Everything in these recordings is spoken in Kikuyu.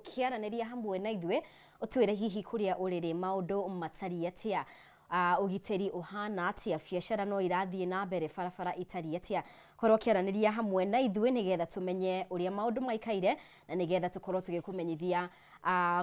Ũkĩaranĩria hamwe na ithuĩ, ũtwĩre hihi kũrĩa ũrĩ rĩ maũndũ matariĩ atĩa, ũgitĩri ũhana atĩa, biacara no irathiĩ na mbere, barabara itariĩ atĩa. Korwo ũkĩaranĩria hamwe na ithuĩ nĩgetha tũmenye ũrĩa maũndũ maikaire na nĩgetha tũkorwo tũgĩkũmenyithia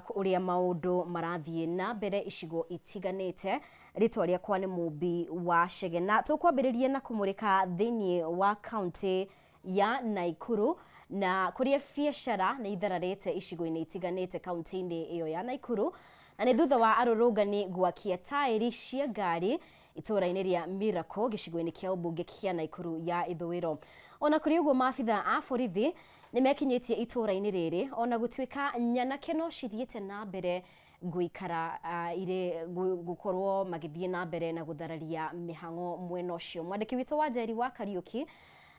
ũrĩa maũndũ marathiĩ na mbere icigo itiganĩte. Rĩtwa rĩakwa nĩ Mũmbi wa Chege na tũkwambĩrĩria na kũmũrĩka thĩinĩ wa kaũntĩ ya Naikuru na kũrĩa biacara nĩ ithararĩte icigo-inĩ itiganĩte kaunti-inĩ ĩyo ya Naikuru na nĩ thutha wa arũrũngani gwakia taĩri cia ngari itũũra-inĩ rĩa Miracle gĩcigo-inĩ kĩa ũmbunge kĩa Naikuru ya ithũĩro. Ona kũrĩ ũguo maabitha a borithi nĩ mekinyĩtie itũũra-inĩ rĩrĩ ona gũtuĩka nyanake no cithiĩte na mbere gũikara irĩ gũkorwo magĩthiĩ na mbere na gũthararia mĩhang'o mwena ũcio. Mwandĩki witũ wa Njeri wa Kariũki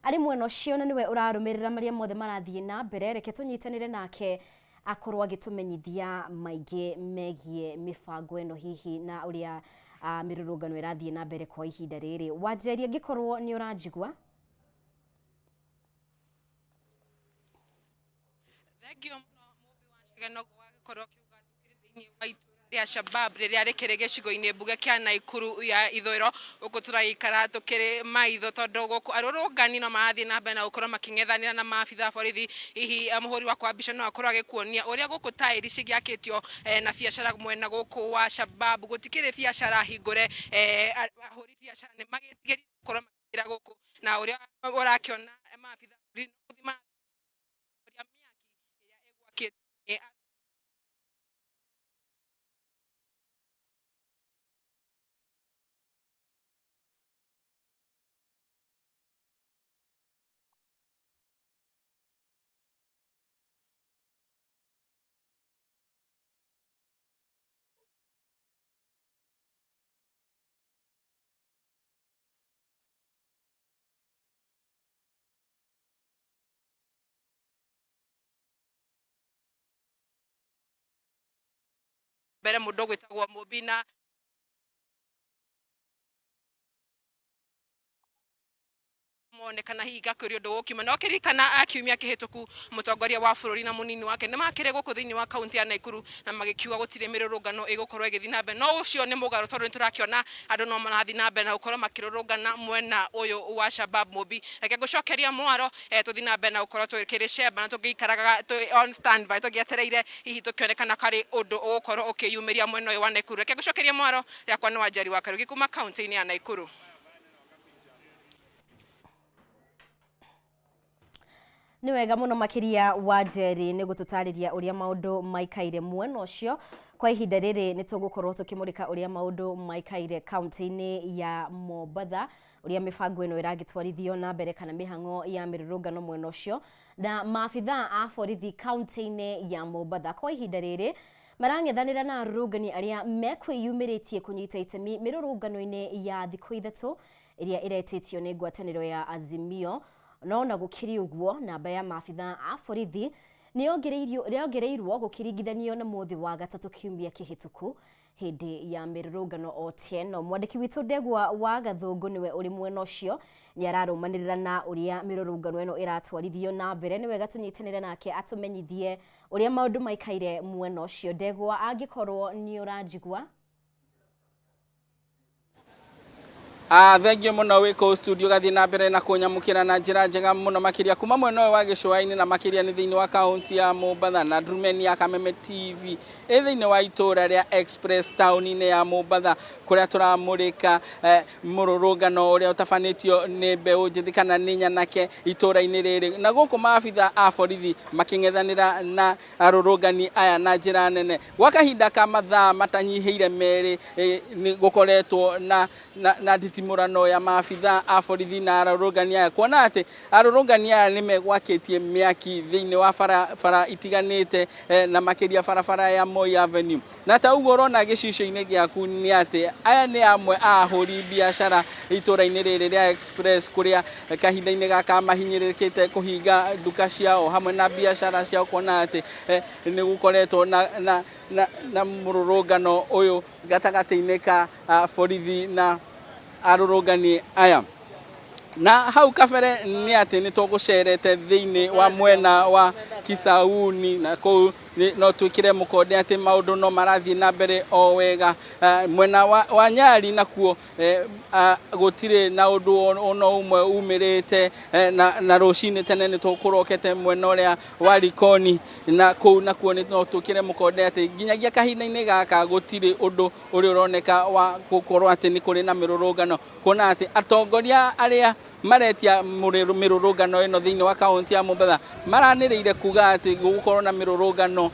arĩ mwena ũcio na nĩwe ũrarũmĩrĩra marĩa mothe marathiĩ na mbere. Reke tũnyitanĩre nake akorwo agĩtũmenyithia maingĩ megiĩ mĩbango ĩno hihi na ũrĩa mĩrũrũngano ĩrathiĩ na mbere kwa ihinda rĩrĩ. Wanjeri, angĩkorwo nĩ ũranjigua. Thengio mũno Mũmbi wa Chege noguo wagĩkorwo ũkiuga tũkĩrĩ thĩinĩ wa itũra rĩa Shabab rĩrĩa rĩkĩrĩ gĩcigo-inĩ mbunge kĩa Naikuru ya ithũĩro. Gũkũ tũragĩikara tũkĩrĩ maitho tondũ gũkũ arũrũngani no marathiĩ na mbere na gũkorwo makĩng'ethanĩra na maabitha a borithi. Hihi mũhũri wakwa wa mbica no akorwo agĩkuonia ũrĩa gũkũ taĩri cigĩakĩtio na biacara mwena gũkũ wa Shabab. Gũtikĩrĩ biacara hingũre, ahũri biacara nĩ magĩtigĩrire gũkorwo makĩingĩra gũkũ na ũrĩa ũrakĩona maabitha a borithi no gũthiĩ marathiĩ kũhoria mĩaki ĩrĩa ĩgwakĩtio nĩ mbere mũndũ ũgwĩtagwo Mũmbi na mone kana hihi gakũrĩ ũndũ gũkiuma no kĩririkana kiumia kĩhĩtũku mũtongoria wa bũrũri na mũnini wake nĩ makĩrĩ gũkũ thĩinĩ wa kaunti ya Naikuru na magĩkiuga gũtirĩ mĩrũrũngano ĩgũkorwo ĩgĩthiĩ na mbere no ũcio nĩ mũgarũ tondũ nĩ tũrakĩona andũ no marathiĩ na mbere na gũkorwo makĩrũrũngana mwena ũyũ wa Shabab Mũmbi. Reke ngũcokeria mwaro tũthiĩ na mbere na gũkorwo tũkĩrĩ cemba na tũgĩikaraga twĩ on standby tũgĩetereire hihi tũkĩone kana karĩ ũndũ ũgũkorwo ũkĩyumĩria mwena ũyũ wa Naikuru. Reke ngũcokerie mwaro, rĩakwa nĩ Wanjeri wa Kariuki kuma kaunti-inĩ ya Naikuru. Nĩ wega mũno makĩria wa Njeri nĩ gũtũtarĩria ũrĩa maũndũ maikaire mwena ũcio. Kwa ihinda rĩrĩ nĩ tũgũkorwo tũkĩmũrĩka ũrĩa maũndũ maikaire kaunti-inĩ ya Mombatha, ũrĩa mĩbango ĩno ĩragĩtwarithio na mbere kana mĩhang'o ya mĩrũrũngano mwena ũcio. Na maabithaa a borithi kaunti-inĩ ya Mombatha kwa ihinda rĩrĩ marang'ethanĩra na arũrũngani arĩa mekwĩyumĩrĩtie kũnyita itemi mĩrũrũngano-inĩ ya thikũ ithatũ ĩrĩa ĩretĩtio nĩ ngwatanĩro ya Azimio. No ona gũkĩrĩ ũguo, namba ya maabithaa a borithi nĩ yongereirwo gũkĩringithanio na mũthĩ wa gatatũ kiumia kĩhĩtũku hĩndĩ ya mĩrũrũngano o ta ĩno. Mwandĩki witũ Ndegwa wa Gathũngũ nĩwe ũrĩ mwena ũcio, nĩ ararũmanĩrĩra na ũrĩa mĩrũrũngano ĩno ĩratwarithio na mbere. Nĩ wega tũnyitanĩre nake atũmenyithie ũrĩa maũndũ maikaire mwena ũcio. Ndegwa, angĩkorwo nĩ ũranjigua. Ah, thengio mũno wĩ kũu studio gathiĩ na mbere na kũnyamũkĩra na njĩra njega mũno makĩria kuma mwena ũyũ wa gĩcũa-inĩ na makĩria nĩ thĩinĩ wa kaunti ya Mombatha na ndurumeni ya Kameme TV ĩ thĩinĩ wa itũũra rĩa Express taũni-inĩ ya Mombatha kũrĩa tũramũrĩka eh, mũrũrũngano ũrĩa ũtabanĩtio nĩ mbeũ njĩthĩ kana nĩ nyanake itũũra-inĩ rĩrĩ na gũkũ maabitha a borithi makĩng'ethanĩra na arũrũngani aya na njĩra nene Gwa kahinda ka mathaa matanyihĩire merĩ nĩ gũkoretwo na, na, na nditimũrano ya maabitha a borithi na arũrũngani aya kuona atĩ arũrũngani aya nĩ megwakĩtie mĩaki thĩinĩ wa barabara itiganĩte na makĩria barabara ya Moi Avenue. Na ta ũguo ũrona gĩcicio-inĩ gĩaku nĩ atĩ aya nĩ amwe a ahũri biacara itũra-inĩ rĩrĩ rĩa Express kũrĩa kahinda-inĩ gaka mahinyĩrĩrĩkĩte kũhinga nduka ciao hamwe na biacara ciao kuona atĩ nĩ gũkoretwo na, na, na, na mũrũrũngano ũyũ gatagatĩ-inĩ ka borithi na arũrũngani aya. Na hau kabere nĩ atĩ nĩ tũgũcerete thĩinĩ wa mwena wa Kisauni na kũu no twikire mukonde ati maundu no marathie na mbere o wega. Mwena wa Nyali nakuo gutire na undu ono umwe umirite, na rucini tene ni tukurokete mwena uria wa Likoni, na kuu nakuo no twikire mukonde ati nginyagia kahinda-ini gaka gutire undu uria uroneka wa gukorwo ati ni kuri na mirurungano, kuona ati atongoria aria maretia mirurungano ino thiini wa kaunti ya Mombatha maraniriire kuga ati gugukorwo na mirurungano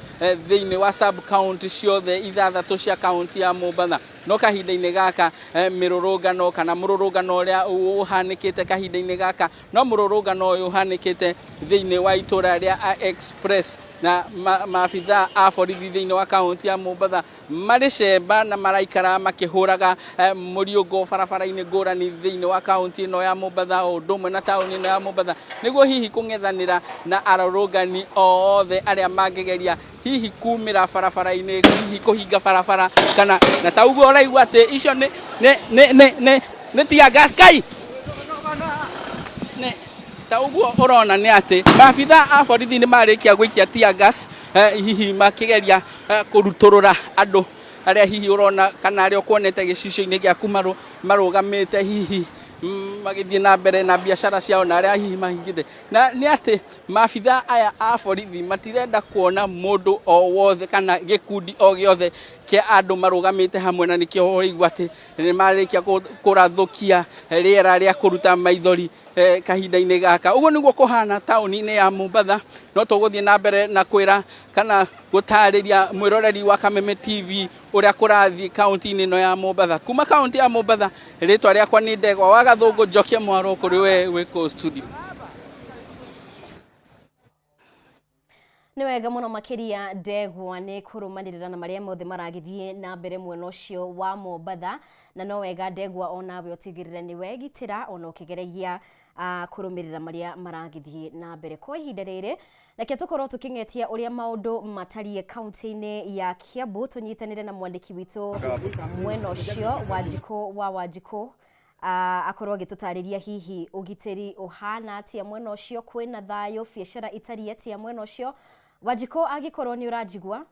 thiini wa sub county ciothe ithathatu cia kaunti ya Mombatha. No kahinda-ini gaka mirurungano kana mururungano uria uhanikite kahinda-ini gaka no mururungano uyu uhanikite thiini wa itura ria Express, na maabithaa a borithi thiini wa kaunti ya Mombatha marĩ cemba na maraikara makĩhũraga mũriũngo barabara-inĩ ngũrani thiini wa kaunti ĩno ya Mombatha o ũndũ ũmwe na taũni ĩno ya Mombatha, nĩguo hihi kũng'ethanĩra na arũrũngani othe arĩa mangĩgeria hihi kumĩra barabara-inĩ, hihi kũhinga barabara kana na ta ũguo ũraigua atĩ icio nĩ tear gas kai nĩ ta ũguo ũrona nĩ atĩ maabithaa a borithi nĩ marĩkia gũikia tear gas, hihi makĩgeria kũrutũrũra andũ arĩa hihi ũrona kana arĩa ũkuonete gĩcicio-inĩ gĩaku marũgamĩte hihi magĩthiĩ na mbere na biacara ciao na arĩa hihi mahingĩte. Na nĩ atĩ maabithaa aya a borithi matirenda kuona mũndũ o wothe kana gĩkundi o gĩothe kĩa andũ marũgamĩte hamwe, na nĩkĩo ũraigua atĩ nĩ marĩkia kũrathũkia rĩera rĩa kũruta maithori kahinda-inĩ gaka. Ũguo nĩguo kũhana taũni-inĩ ya Mombatha. No tũgũthiĩ na mbere na kwĩra kana gũtarĩria mwĩroreri wa Kameme TV ũrĩa kũrathiĩ kaunti-inĩ ĩno ya Mombatha. Kuma kaunti ya Mombatha, rĩtwa rĩakwa nĩ Ndegwa wa Gathũngũ, njokie mwaro kũrĩ we wĩ kũu studio. Nĩ wega mũno makĩria Ndegwa nĩ kũrũmanĩrĩra na marĩa mothe maragĩthiĩ na mbere mwena ũcio wa Mombatha, na no wega Ndegwa onawe ũtigĩrĩre nĩ wegitĩra ona ũkĩgeregia kũrũmĩrĩra marĩa maragĩthiĩ na mbere kwa ihinda rĩrĩ. Reke tũkorwo tũkĩng'etia ũrĩa maũndũ matariĩ kaunti-inĩ ya Kiambu, tũnyitanĩre na mwandĩki witũ mwena ũcio Wanjikũ wa Wanjikũ, akorwo agĩtũtarĩria hihi ũgitĩri ũhana atĩa mwena ũcio, kwĩna thayũ, biacara itariĩ atĩa mwena ũcio. Wanjikũ, angĩkorwo nĩ ũranjigua.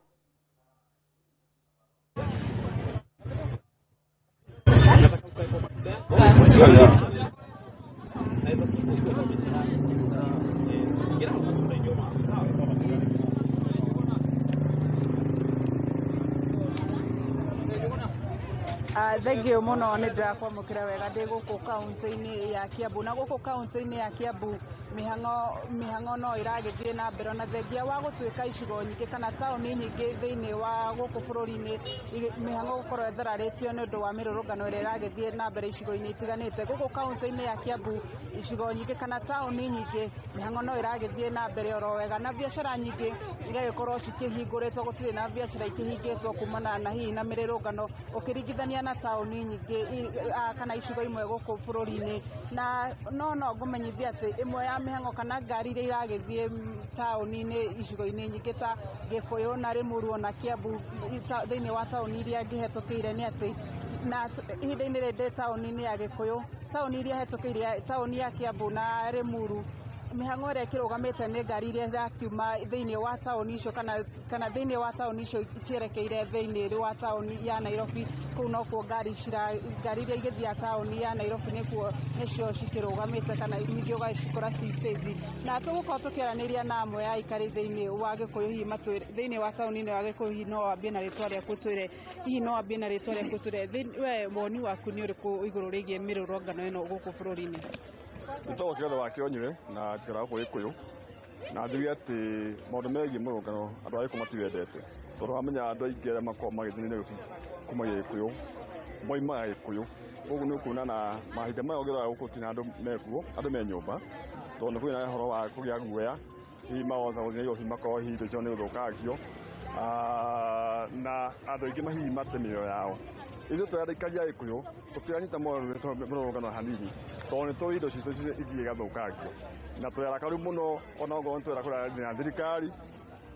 Thengiũ mũno, nĩ ndĩrakwamũkĩra wega ndĩ gũkũ kaunti-inĩ ya Kiambu, na gũkũ kaunti-inĩ ya Kiambu mĩhang'o no ĩragĩthiĩ na mbere, ona thengia wa gũtuĩka icigo nyingĩ kana taũni nyingĩ thĩinĩ wa gũkũ bũrũri-inĩ mĩhang'o gũkorwo ĩthararĩtio nĩ ũndũ wa mĩrũrũngano ĩrĩa ĩragĩthiĩ na mbere icigo-inĩ itiganĩte. Gũkũ kaunti-inĩ ya Kiambu icigo nyingĩ kana taũni nyingĩ mĩhang'o no ĩragĩthiĩ na mbere oro wega, na biacara nyingĩ igagĩkorwo cikĩhingũrĩtwo, gũtirĩ na biacara ikĩhingĩtwo kumana na hihi na mĩrũrũngano ũkĩringithania na taũni nyingĩ kana icigo imwe gũkũ bũrũri-inĩ. Na no ngũmenyithia atĩ ĩmwe ya mĩhang'o kana ngari iria iragĩthiĩ taũni-inĩ icigo-inĩ nyingĩ ta Gĩkũyũ na Rĩmuru ona Kiambu thĩinĩ wa taũni iria ngĩhetũkĩire nĩ atĩ na ihinda-inĩ rĩrĩ ndĩ taũni-inĩ ya Gĩkũyũ, taũni iria hetũkĩire taũni ya Kiambu na Rĩmuru, mĩhang'o ĩrĩa ĩkĩrũgamĩte nĩ ngari iria irakiuma thĩinĩ wa taũni icio kana thĩinĩ wa taũni icio cierekeire thĩinĩ wa taũni ya Nairobi. Kũu nokuo ngari iria igĩthiaga taũni ya Nairobi nĩkuo nĩcio cikĩrũgamĩte kana ningĩ ũgacikora ci stage. Na tũgũkorwo tũkĩaranĩria na amwe a aikari thĩinĩ wa Gĩkũyũ, hihi matwĩre thĩinĩ wa taũni ĩno ya Gĩkũyũ, hihi no wambie na rĩtwa rĩaku ũtwĩre, hihi no wambie na rĩtwa rĩaku ũtwĩre we woni waku nĩ ũrĩkũ igũrũ rĩgiĩ mĩrũrũngano ĩno gũkũ bũrũri-inĩ? Njĩtagwo Kĩothe wa Kĩonyire na njikaraga gũkũ Gĩkũyũ, na njuge atĩ maũndũ megiĩ mũrũrũngano andũ a Gĩkũyũ matiwendete, tondũ wamenya andũ aingĩ arĩa makoragwo magĩthiĩ Nairobi kuma Gĩkũyũ moimaga Gĩkũyũ, koguo nĩ ũkuona na mahinda maya ũngĩrora gũkũ gũtirĩ na andũ mekuo, andũ me nyũmba, tondũ nĩ kwĩna ũhoro wa kũgĩa guoya, hihi mahota gũthiĩ Nairobi makorwo hihi indo ciao nĩ gũthũkangio, na andũ aingĩ hihi mate mĩoyo yao. Ithuĩ tũrĩ aikari a Gĩkũyũ tũtiranyita mũrũrũngano hanini, tondũ nĩ tũĩ indo citũ ithiĩ igathũkangio, na twĩ arakaru mũno ona okorwo nĩ twĩra kũraria na thirikari.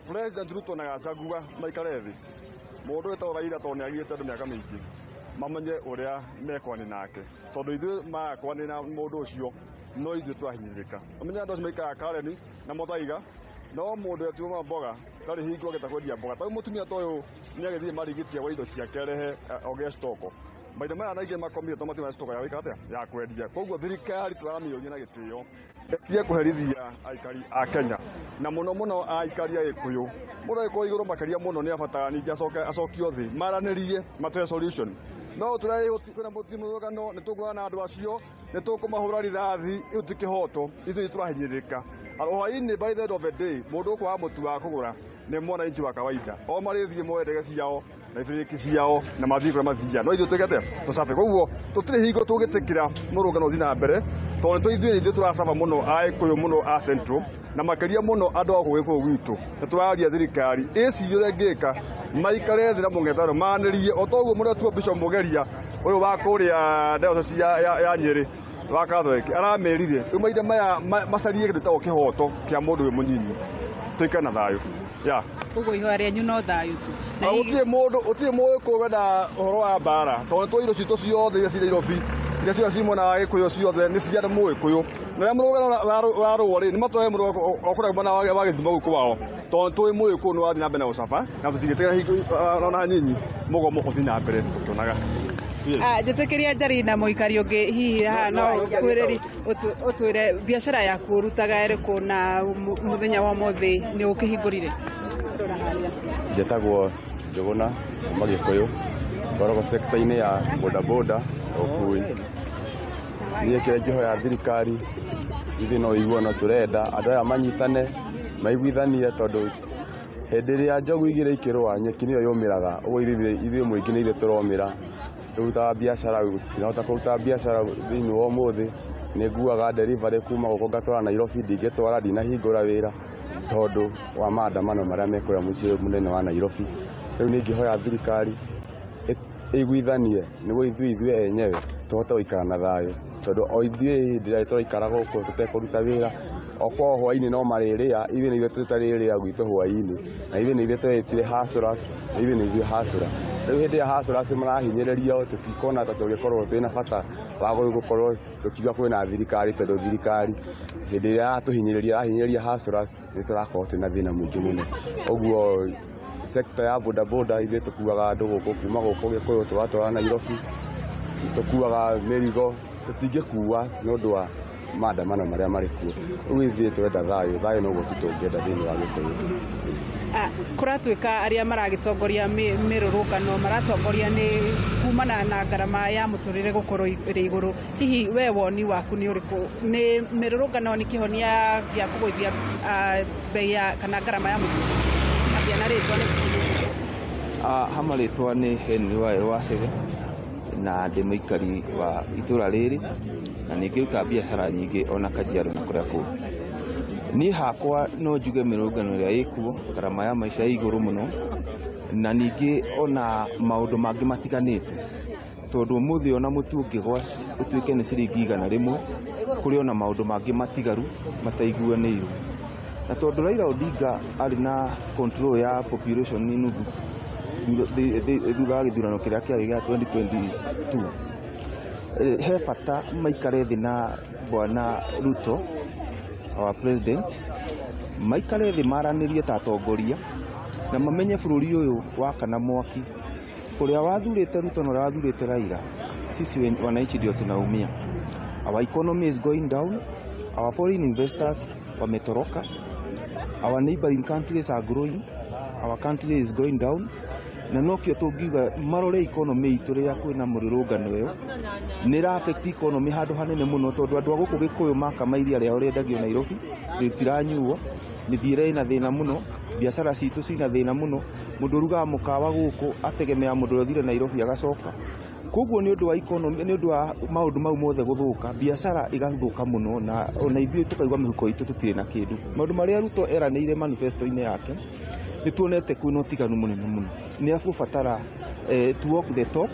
President Ruto na Gachagua maikare thĩ, mũndũ wĩtagwo Raila tondũ nĩ agiĩte andũ mĩaka mĩingĩ, mamenye ũrĩa mekwanĩ nake, tondũ ithuĩ makwanĩ na mũndũ ũcio no ithuĩ twahinyĩrĩrĩka. Ũmenye andũ acio maikaraga Karen na Muthaiga, no mũndũ etiuma mboga Ndarĩ hingo angĩhota kwendia mboga. Ta rĩu mũtumia ta ũyũ nĩ agĩthiĩ marigiti agũre indo ciake arehe ogee stoko. Maitho maya na ingĩ makomire tondũ matirĩ na stoko ya gwĩka atĩa, ya kwendia. Koguo thirikari tũramĩũria na gĩtĩo ĩtige kũherithia aikari a Kenya na mũno mũno aikari a Gĩkũyũ. Mũndũ agĩkorwo igũrũ makĩria mũno nĩ abataraga ningĩ acoke acokio thĩ, maranĩrie matũhe solution. No kwĩna mũrũgano, nĩ tũkũrũa na andũ acio, nĩ tũkũmahũra rithathi, ĩyo ti kĩhoto, ithuĩ tũrahinyĩrĩrĩka. Hwaĩ-inĩ by the end of the day mũndũ ũkwaga mũtu wa kũgũra nĩ mwananchi wa kawaida. O marĩthiĩ moe ndege ciao na ibiriki ciao na mathiĩ kũrĩa mathiaga, no ithuĩ twĩke atĩa, tũcabe. Koguo tũtirĩ hingo tũngĩtĩkĩra mũrũngano ũthiĩ na mbere tondũ nĩ ithuĩ ithuĩ tũracaba mũno Agĩkũyũ mũno a Central na makĩria mũno andũ a gũkũ gwitũ. Nĩ tũraria thirikari ĩcirie ũrĩa ĩngĩka, maikare thĩ na mũng'ethanĩro maanĩrie o toguo mũretuo Bishop Mũgeria ũyũ wa kũrĩa diocese ya Nyĩrĩ wa Catholic aramĩrire rĩu mahinda maya macarie kĩndũ gĩtagwo kĩhoto kĩa mũndũ wĩ mũnyinyi, tũikare na thayũ. Yeah. Koguo ihoya rĩanyu no thayũ tu. Na Gũtirĩ mũndũ, gũtirĩ mũgĩkũyũ wenda ũhoro wa mbara tondũ nĩ tũĩ indo citũ ciothe iria ciĩ Nairobi, iria ciothe ciĩ mwena wa Gĩkũyũ ciothe nĩ cia mũgĩkũyũ. Na rĩrĩa mũrũgano warũo rĩ, nĩ matwae mũrũgano o kũrĩa mwena wa gĩthima gũkũ wao tondũ nĩ tũĩ mũgĩkũyũ nĩ wathiĩ na mbere na gũcaba na tũtingĩtĩkĩra hingo ona hanini mũgomo ũthiĩ na mbere tũkĩonaga. Njĩtĩkĩria njari na mũikari ũngĩ hihi haha no ũkwĩrĩri ũtwĩre biacara yaku ũrutaga ĩrĩkũ na mũthenya wa ũmũthĩ nĩ ũkĩhingũrire? Njĩtagwo Njũgũna kuma Gĩkũyũ, ngoragwo sector-inĩ ya bodaboda na ũkui. Niĩ kĩrĩa ingĩhoya thirikari, ithuĩ no ũiguano tũrenda, andũ aya manyitane, maiguithanie tondũ hĩndĩ ĩrĩa njogu igĩrĩ ikĩrũa nyeki nĩyo yũmĩraga, ũguo ithuĩ mũingĩ nĩ ithuĩ tũromĩra. Tũrutaga biacara, tinahota kũruta biacara thĩinĩ wa ũmũthĩ, nĩ nguaga delivery kuma gũkũ ngatwara Nairobi, ndingĩtwara ndinahingũra wĩra tondũ wa maandamano marĩa me kũrĩa mũciĩ mũnene wa Nairobi. Rĩu nĩ ingĩhoya thirikari ĩiguithanie nĩguo ithuĩ enyewe tũhote gũikara na thayũ tondũ o ithuĩ hĩndĩ ĩrĩa tũraikara gũkũ tũtekũruta wĩra o kwao hwaĩ-inĩ no marĩrĩa, ithuĩ nĩ ithuĩ tũtarĩrĩa gwitũ hwaĩ-inĩ, na ithuĩ nĩ ithuĩ twĩĩtire hustlers, na ithuĩ nĩ ithuĩ hustler. Rĩu hĩndĩ ĩrĩa hustlers marahinyĩrĩrio tũtikuona ta tũngĩkorwo twĩna bata wa gũkorwo tũkiuga kwĩna thirikari tondũ thirikari hĩndĩ ĩrĩa yatũhinyĩrĩria ĩrahinyĩrĩria hustlers nĩ tũrakorwo twĩna thĩna mũingĩ mũno. Ũguo sector ya bodaboda ithuĩ tũkuaga andũ gũkũ kuma gũkũ Gĩkũyũ tũgatwara Nairobi, tũkuaga mĩrigo tũtingĩkua nĩ ũndũ wa maandamano marĩa marĩ kuo. Rĩu ithuĩ tũrenda thayũ, thayũ noguo tu tũngĩenda thĩinĩ wa Gĩkũyũ. Kũratuĩka arĩa maragĩtongoria mĩrũrũngano maratongoria nĩ kumana na ngarama ya mũtũrĩre gũkorwo ĩrĩ igũrũ. Hihi we woni waku nĩ ũrĩkũ? Nĩ mĩrũrũngano nĩ kĩhonia gĩa kũgũithia bei ya kana ngarama ya mũtũrĩre? Ambia na rĩtwa nĩ Hama rĩtwa nĩ Henry Wawerũ Wacege na ndĩ mũikari wa itũra rĩrĩ na nĩ ngĩruta biacara nyingĩ ona Kajiado na kũrĩa kũngĩ. Niĩ hakwa no njuge mĩrũrũngano ĩrĩa ĩkuo, ngarama ya maica ĩ igũrũ mũno na ningĩ ona maũndũ mangĩ matiganĩte tondũ ũmũthĩ ona mũtu ũngĩgwa ũtuĩke nĩ ciringi 100 kũrĩ ona maũndũ mangĩ matigaru mataiguanĩirwo. Na tondũ Raila Odinga arĩ na control ya population nĩ nuthu thutha wa gĩthurano kĩrĩa kĩarĩ gĩa 2022, he bata maikare thĩ na Bwana Ruto our president, maikare thĩ maranĩrie ta atongoria na mamenye bũrũri ũyũ wakana mwaki ũrĩa wathurĩte Ruto na ũrĩa wathurĩte Raila, sisi wananchi ndio tunaumia. Our economy is going down, our foreign investors wametoroka, our neighboring countries are growing, our country is going down. Na nokĩo tũngiuga marore economy itũ rĩrĩa kwĩna mũrũrũngano ĩyo nĩ ĩra affect economy handũ hanene mũno tondũ andũ a gũkũ Gĩkũyũ makama iria rĩao rĩendagio Nairobi rĩtiranyuo, mĩthiĩre ĩna thĩna mũno, biacara citũ cina thĩna mũno, mũndũ ũrugaga mũkawa gũkũ ategemeaga mũndũ ũrĩa ũthire Nairobi agacoka. Koguo nĩ ũndũ wa economy, nĩ ũndũ wa maũndũ mau mothe gũthũka, biacara ĩgathũka mũno na ona ithuĩ tũkaigua mĩhuko itũ tũtirĩ na kĩndũ. Maũndũ marĩa Ruto eranĩire manifesto-inĩ yake nĩ tuonete kwĩna ũtiganu mũnene mũno. Nĩ egũbatara to walk the talk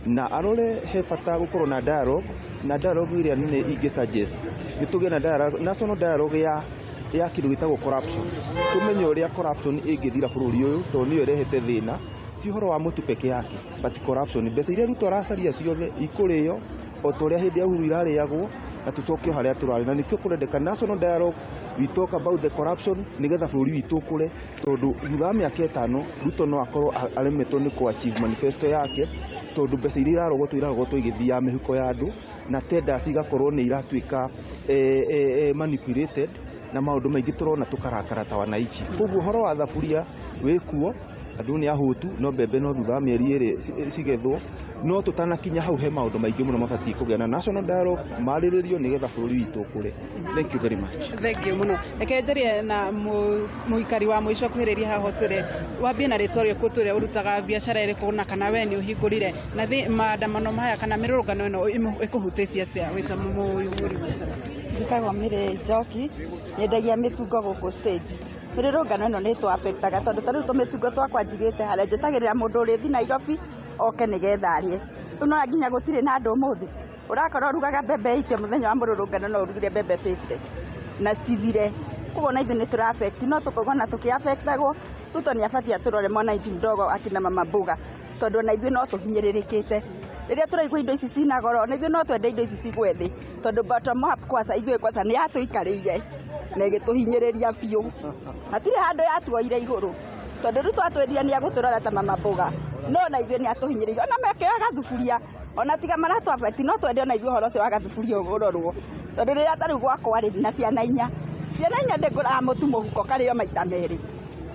na arore he bata gũkorwo na dialogue, na dialogue ĩrĩa nene ingĩ suggest nĩ tũgĩe na dialogue, national dialogue ya kĩndũ gĩtagwo corruption. Tũmenye ũrĩa corruption ĩngĩthira bũrũri ũyũ tondũ nĩyo ĩrehete thĩna, ti ũhoro wa mũtu peke yake but corruption. Mbeca iria Ruto aracaria ciothe ikũrĩo o ta ũrĩa hĩndĩ ya Uhuru irarĩagwo, Na tũcoke o harĩa tũrarĩ, na nĩkĩo kũrendeka national dialogue. We talk about the corruption nĩgetha bũrũri witũ ũkũre, tondũ thutha wa mĩaka 5 Ruto no akorwo aremetwo nĩ kũ achieve manifesto yake, tondũ mbeca iria irarogotwo irarogotwo igĩthiaga mĩhuko ya andũ, na tenders igakorwo nĩ iratuĩka manipulated, na maũndũ maingĩ tũrona tũkarakara ta wananchi. Koguo ũhoro wa thaburia wĩ kuo, andũ nĩ ahũtu, no mbembe no thutha wa mĩeri 2 cigethwo. No tũtanakinya hau, he maũndũ maingĩ mũno mabatiĩ kũgĩa na national dialogue, marĩrĩrio nĩgetha bũrũri witũ ũkũre. Thank you very much. Thank you muno. Reke njarie na mũikari wa mũico kuhĩrĩria haha, ũtwĩre wambie na rĩtwa rĩaku, ũtwĩre ũrutaga biacara ĩrĩkũ, na kana we nĩ ũhingũrire, na maandamano maya kana mĩrũrũngano ĩno ĩkũhutĩtie atĩa wĩ ta mũhũri biacara? Njĩtagwo Mĩrĩ Njoki, nyendagia mĩtungo gũkũ stage. Mĩrũrũngano ĩno nĩ ĩtũ-affectaga, tondũ ta rĩu tũmĩtungo twakwa njigĩte harĩa njĩtagĩrĩra mũndũ ũrĩthi Nairobi oke nĩgetha arĩe. Rĩu nĩwona nginya gũtirĩ na andũ ũmũthĩ. Ũrakora ũrugaga mbembe 80, mũthenya wa mũrũrũngano no ũrugire mbembe 50 na citithire. Koguo na ithuĩ nĩ tũra affect, no tũkauga ona tũkĩ-affectagwo, Ruto nĩ abatiĩ atũrore mwananchi mdogo akina mama mboga, tondũ ona ithuĩ no tũhinyĩrĩrĩkĩte. Rĩrĩa tũraigua indo ici cina goro, na ithuĩ no twende indo ici cigwe thĩ, tondũ bottom up kwanza ithuĩ kwanza nĩ yatũikarĩire na ĩgĩtũhinyĩrĩria biũ. Hatirĩ handũ yatuoire igũrũ, tondũ Ruto atwĩrire nĩ egũtũrora ta mama mboga, no na ithuĩ nĩ atũhinyĩrĩirie. Ona mekĩoya gathuburia, ona tiga maratũ affect, no twende ona ithuĩ ũhoro ũcio wa gathuburia ũrorwo, tondũ rĩrĩa ta rĩu gwakwa rĩ, na ciana inya, ciana inya, ndĩngũraga mũtu mũhuko karĩo maita merĩ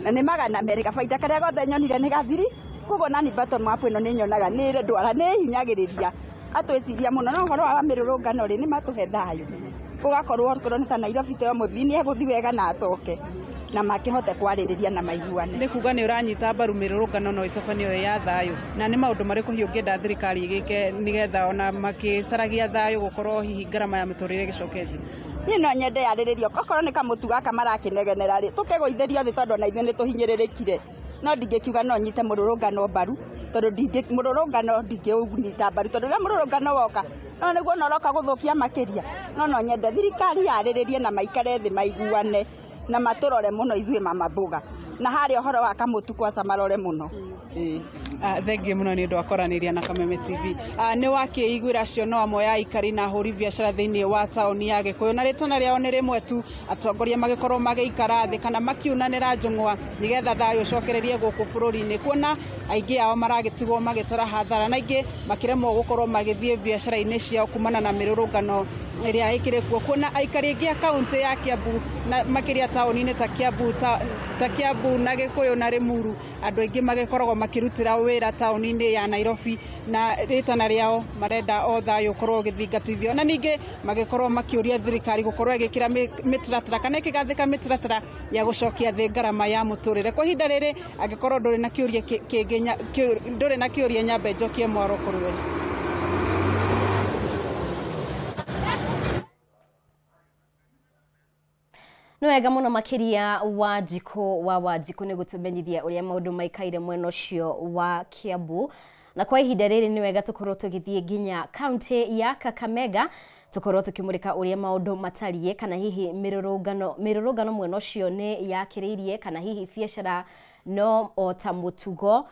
na nĩ 200, gabaida karĩa gothe nyonire nĩ gathiri. Koguo nani bottom up ĩno nĩ nyonaga nĩ ndwara nĩ hinyagĩrĩria atwĩciria mũno. No ũhoro wa mĩrũrũngano rĩ, nĩ matũhe thayũ, gũgakorwo okorwo nĩ ta Nairobi ta mũthii nĩ egũthiĩ wega na acoke na makĩhote kwarĩrĩria na maiguane. Nĩ kuga nĩ ũranyita mbaru mĩrũrũngano no ĩtabanio ĩ ya thayũ. Na nĩ maũndũ marĩkũ hihi ũngĩenda thirikari ĩgĩke nĩgetha ona makĩcaragia thayũ gũkorwo hihi ngarama ya mĩtũrĩre ĩgĩcoke thĩ? Niĩ no nyende yarĩrĩrio, okorwo nĩ kamũtu gaka marakĩnegenera rĩ, tũkegũithĩrio thĩ, tondũ ona ithuĩ nĩ tũhinyĩrĩrĩkire. No ndingĩkiuga no nyite mũrũrũngano mbaru, tondũ mũrũrũngano ndingĩũnyita mbaru, tondũ rĩrĩa mũrũrũngano woka no nĩguo ona ũroka gũthũkia makĩria. No nyende thirikari yarĩrĩrie na maikare thĩ maiguane na matũrore mũno ithuĩ mama mboga, na harĩa ũhoro wa kamũtu kwaca marore mũno. Ĩĩ. Thengiũ mũno nĩ ũndũ wa kwaranĩria na Kameme TV. Nĩ wakĩiguĩra acio no amwe ya aikari na ahũri biacara thĩinĩ wa taũni ya Gĩkũyũ, na rĩtana rĩao nĩ rĩmwe tu, atongoria magĩkorwo magĩikara thĩ kana makiunanĩra njũng'wa nĩgetha thayũ ũcokererie gũkũ bũrũri-inĩ, kuona aingĩ ao maragĩtigwo magĩtara hathara na aingĩ makĩremwo gũkorwo magĩthiĩ biacara-inĩ ciao kumana na mĩrũrũngano ĩrĩa ĩkĩrĩ kuo, kuona aikari aingĩ a kaũntĩ ya Kiambu na makĩria taũni-inĩ ta Kiambu na Gĩkũyũ na Rĩmuru, andũ aingĩ magĩkoragwo makĩrutĩra wĩra taũni-inĩ ya Nairobi, na rĩtana rĩao marenda o thayũ ũkorwo ũgĩthingatithio, na ningĩ magĩkorwo makĩũria thirikari gũkorwo ĩgĩkĩra mĩtaratara kana ĩkĩgathĩka mĩtaratara ya gũcokia thĩ ngarama ya mũtũrĩre. Kwa ihinda rĩrĩ, angĩkorwo ndũrĩ na kĩũria kĩngĩ, ndũrĩ na kĩũria, nyambe njokie mwaro kũrĩ we. Nĩ wega mũno makĩria Wanjikũ wa Wanjikũ nĩ gũtũmenyithia ũrĩa maũndũ maikaire mwena ũcio wa Kiambu. Na kwa ihinda rĩrĩ nĩ wega tũkorwo tũgĩthiĩ nginya kaunti ya Kakamega, tũkorwo tũkĩmũrĩka ũrĩa maũndũ matariĩ, kana hihi mĩrũrũngano mwena ũcio nĩ yakĩrĩirie, kana hihi biacara no o ta mũtugo,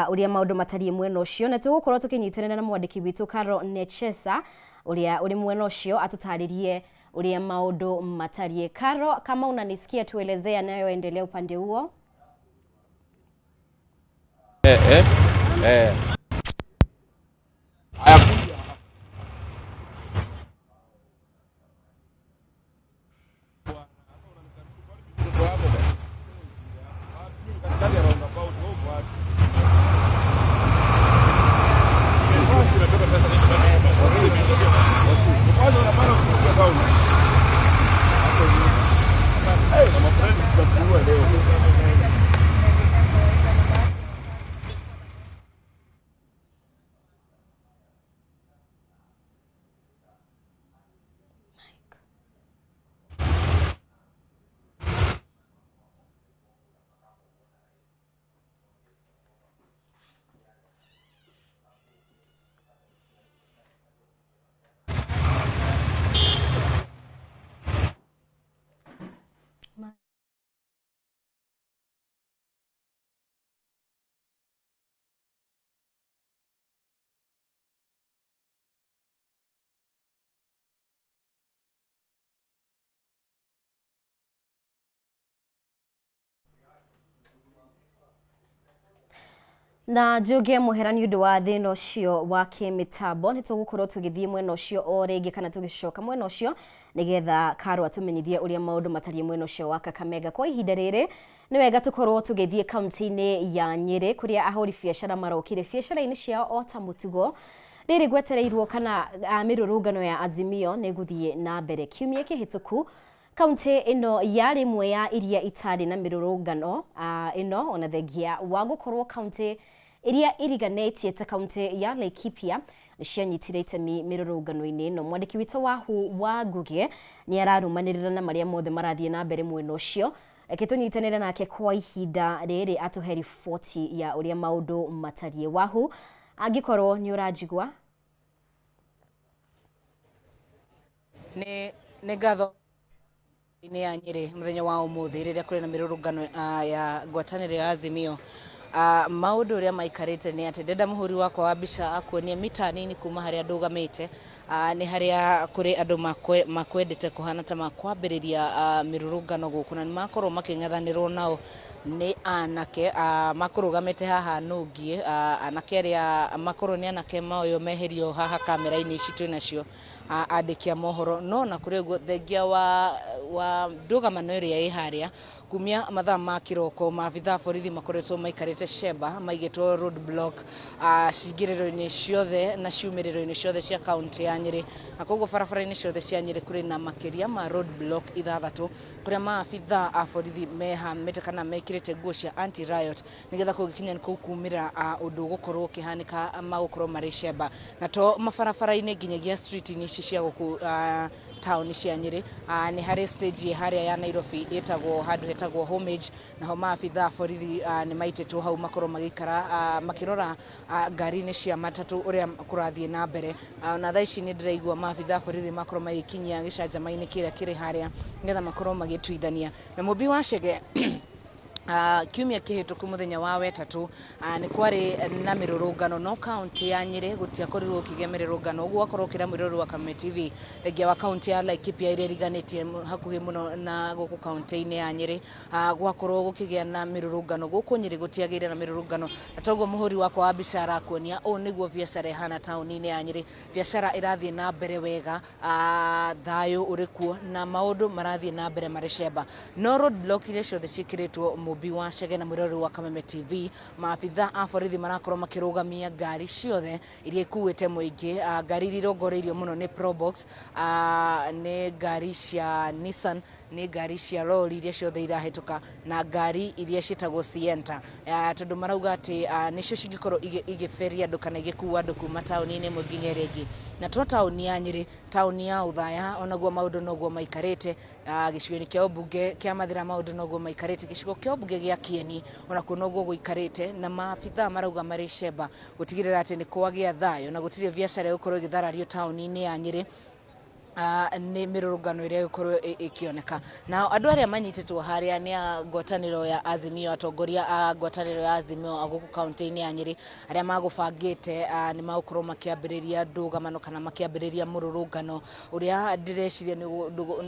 ũrĩa maũndũ matariĩ mwena ũcio. Na tũgũkorwo tũkĩnyitanĩra na mwandĩki witũ Carol Nechesa ũrĩa ũrĩ mwena ũcio atũtarĩrie ũrĩa maũndũ matariĩ. Caro, kama unanisikia, tuelezee yanayoendelea upande huo. Eh. Haya. Na njuge mũhera nĩ ũndũ wa thĩna ũcio wa kĩmĩtambo. Nĩ tũgũkorwo tũgĩthiĩ mwena ũcio o rĩngĩ kana tũgĩcoka mwena ũcio nĩgetha Karo atũmenyithie ũrĩa maũndũ matariĩ mwena ũcio wa Kakamega. Kwa ihinda rĩrĩ nĩ wega tũkorwo tũgĩthiĩ kaunti-inĩ ya Nyĩrĩ kũrĩa ahũri biacara marokire biacara-inĩ ciao o ta mũtugo. Rĩrĩ gwetereirwo kana mĩrũrũngano ya Azimio nĩ ĩgũthiĩ na mbere. Kiumia kĩhĩtũku kaunti ĩno yarĩ ĩmwe ya iria itarĩ na mĩrũrũngano ĩno, ona thengia wa gũkorwo kaunti iria iriganĩtie ta kaunti ya Laikipia cianyitire itemi mĩrũrũngano-inĩ ĩno. Mwandĩki witũ Wahu wa Ngugi nĩ ararũmanĩrĩra na marĩa mothe marathiĩ na mbere mwena ũcio. Reke tũnyitanĩre nake kwa ihinda rĩrĩ atũhe riboti ya ũrĩa maũndũ matariĩ. Wahu, angĩkorwo nĩ ũranjigua. Nĩ ngatho inĩ ya Nyĩrĩ mũthenya wa ũmũthĩ rĩrĩa kũrĩ na mĩrũrũngano ya ngwatanĩro ya Azimio. Maũndũ ũrĩa maikarĩte nĩ atĩ ndenda mũhũri wakwa wa mbica akuonie mita nini kuma harĩa ndũgamĩte, nĩ harĩa kũrĩ andũ makwendete kũhana ta makwambĩrĩria mĩrũrũngano gũkũ, na nĩ makorwo makĩng'ethanĩrwo nao nĩ anake makũrũgamĩte haha nũngiĩ. Anake arĩa makorwo nĩ anake moyo meherio haha kamera-inĩ ici twĩ nacio andĩki a mohoro. No na kũrĩ ũguo, thengia wa ndũgamano ĩrĩa ĩ harĩa kumia mathaa ma kĩroko, maabitha a borithi makoretwo maikarĩte cemba maigĩtwo road block cingĩrĩro-inĩ ciothe na ciumĩrĩro-inĩ ciothe cia kaunti ya Nyĩrĩ, na koguo barabara-inĩ ciothe cia Nyĩrĩ kũrĩ na makĩria ma road block 6 kũrĩa maabitha a borithi mehamĩte kana mekĩrĩte nguo cia anti riot nĩgetha kũngĩkinya nĩ kũu kumĩra ũndũ ũgũkorwo ũkĩhanĩka magũkorwo marĩ cemba. Na to mabarabara-inĩ, nginyagia street-inĩ ici cia gũkũ taũni cia Nyĩrĩ. Nĩ harĩ stage harĩa ya Nairobi ĩtagwo handũ hetagwo Homage, naho maabitha a borithi nĩ maitĩtwo hau makorwo magĩikara makĩrora ngari-inĩ cia matatũ ũrĩa kũrathiĩ na mbere. Na thaa ici nĩ ndĩraigua maabitha a borithi makorwo magĩkinyia gĩcanjama-inĩ kĩrĩa kĩrĩ harĩa nĩgetha makorwo magĩtuithania na mũmbi wa Chege. Kiumia kĩhĩtũku mũthenya wa wetatũ nĩ kwarĩ na mĩrũrũngano, no kaunti ya Nyĩrĩ gũtiakorirwo gũkĩgĩa mĩrũrũngano. Ũguo wakorwo ũkĩra mwĩroreri wa Kameme TV, thengia wa kaunti ya Laikipia ĩrĩa ĩriganĩtie hakuhĩ mũno na gũkũ kaunti-inĩ ya Nyĩrĩ gwakorwo gũkĩgĩa na mĩrũrũngano, gũkũ Nyĩrĩ gũtiagĩire na mĩrũrũngano. Na toguo mũhũri wakwa wa mbica arakuonia, ũũ nĩguo biacara ĩhana taũni-inĩ ya Nyĩrĩ. Biacara ĩrathiĩ na mbere wega, thayũ ũrĩ kuo na maũndũ marathiĩ na mbere marĩ cemba. No road block iria ciothe ciĩkĩrĩtwo, mũmbi wa Chege na mwĩroreri wa Kameme TV, maabitha a borithi marakorwo makĩrũgamia ngari ciothe iria ikuĩte mũingĩ. Ngari iria irongoreirio mũno nĩ Probox, nĩ ngari cia Nissan, nĩ ngari cia lori iria ciothe irahĩtũka, na ngari iria ciĩtagwo Sienta, tondũ marauga atĩ nĩcio cingĩkorwo igĩberia andũ kana igĩkua andũ kuma taũni-inĩ ĩmwe nginya ĩrĩa ĩngĩ. Na to taũni ya Nyĩrĩ, taũni ya Othaya onaguo maũndũ noguo maikarĩte. Gĩcigo-inĩ kĩa ũmbunge kĩa Mathĩra maũndũ noguo maikarĩte. Gĩcigo kĩa ũmbunge gĩa Kieni onakuo noguo gũikarĩte, na maabitha marauga marĩ cemba gũtigĩrĩra atĩ nĩ kwagĩa thayũ na gũtirĩ biacara ĩgũkorwo ĩgĩtharario taũni-inĩ ya Nyĩrĩ nĩ mĩrũrũngano ĩrĩa ĩgũkorwo ĩkĩoneka. Nao andũ arĩa manyitĩtwo harĩa nĩ a ngwatanĩro ya Azimio, atongoria a ngwatanĩro ya Azimio a gũkũ kaunti-inĩ ya Nyĩrĩ arĩa magũbangĩte nĩ magũkorwo makĩambĩrĩria ndũgamano kana makĩambĩrĩria mũrũrũngano ũrĩa ndĩreciria nĩ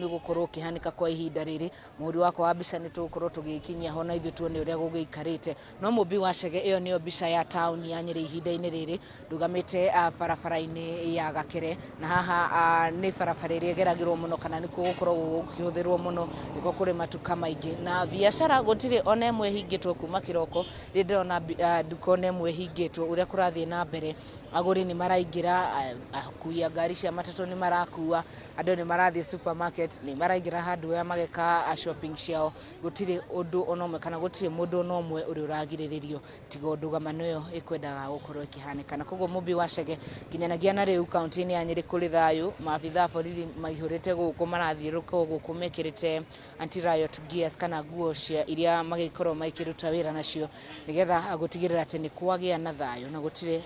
ũgũkorwo ũkĩhanĩka kwa ihinda rĩrĩ. Mũhũri wakwa wa mbica nĩ tũgũkorwo tũgĩkinyia ho na ithuĩ tuone ũrĩa gũgĩikarĩte. No mũmbi wa Chege, ĩyo nĩyo mbica ya taũni ya Nyĩrĩ ihinda-inĩ rĩrĩ. Ndũgamĩte barabara-inĩ ya Gakere, na haha nĩ barabara ĩrĩa ĩgeragĩrwo mũno kana nĩkuo gũkoragwo gũkĩhũthĩrwo mũno, nĩkuo kũrĩ matuka maingĩ na biacara gũtirĩ ona ĩmwe ĩhingĩtwo kuma kĩroko. Rĩrĩ ndĩrona nduka ona ĩmwe ĩhingĩtwo. Ũrĩa kũrathiĩ na mbere, agũri nĩ maraingĩra, akui a ngari cia matatũ nĩ marakua andũ, nĩ marathiĩ supermarket, nĩ maraingĩra hardware mageka shopping ciao. Gũtirĩ ũndũ ona ũmwe kana gũtirĩ mũndũ ona ũmwe ũrĩa ũragirĩrĩrio tiga ndũgamano ĩyo ĩkwendaga gũkorwo ĩkĩhanĩka. Na koguo mũmbi wa Chege, nginyanagia na rĩu kaunti-inĩ ya Nyĩrĩ kũrĩ thayũ. Maabitha a borithi maihũrĩte gũkũ, marathiũrũrũka gũkũ mekĩrĩte anti riot gears kana nguo cia iria magĩkorwo makĩruta wĩra nacio nĩgetha gũtigĩrĩra atĩ nĩ kwagĩa na thayũ na gũtirĩ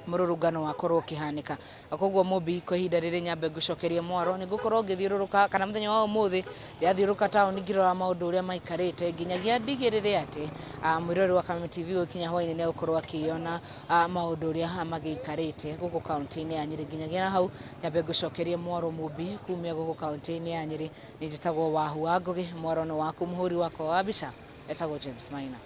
mũrũrũngano wakorwo ũkĩhanĩka. Koguo mũmbi, kwa ihinda rĩrĩ nyambe ngũcokerie mwaro. Nĩ ngũkorwo ngĩthiũrũrũka kana mũthenya wa ũmũthĩ ndĩrathiũrũrũka taũni ngĩrora maũndũ ũrĩa maikarĩte nginyagia ndigĩrĩre atĩ mwĩroreri wa Kameme TV gũkinya hwaĩ-inĩ nĩ egũkorwo akĩona maũndũ ũrĩa magĩikarĩte gũkũ kaunti-inĩ ya Nyĩrĩ. Nginyagia na hau nyambe ngũcokerie mwaro mũmbi. Kumia gũkũ kaunti-inĩ ya Nyĩrĩ, nĩ njĩtagwo Wahu wa Ngũgĩ. Mwaro nĩ waku. Mũhũri wakwa wa mbica etagwo James Maina.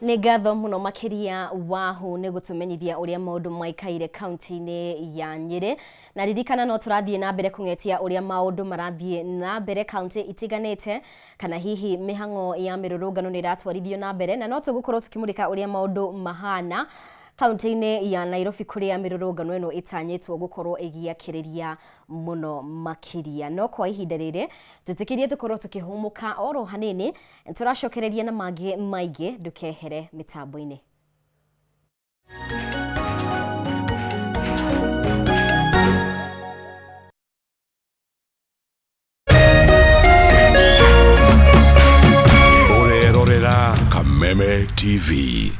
Nĩ ngatho mũno makĩria Wahu nĩ gũtũmenyithia ũrĩa maũndũ maikaire kaunti-inĩ ya Nyĩrĩ. Na ririkana no tũrathiĩ na mbere kũng'etia ũrĩa maũndũ marathiĩ na mbere kaunti itiganĩte, kana hihi mĩhang'o ya mĩrũrũngano nĩ ĩratwarithio na mbere, na no tũgũkorwo tũkĩmũrĩka ũrĩa maũndũ mahana kaunti-inĩ ya Nairobi kũrĩa mĩrũrũngano ĩno ĩtanyĩtwo gũkorwo ĩgĩakĩrĩria mũno makĩria. No kwa ihinda rĩrĩ twĩtĩkĩrie tũkorwo tũkĩhũmũka oro hanini, tũracokereria na mangĩ maingĩ, ndũkehere mĩtambo-inĩ. Ũrerorera Kameme TV.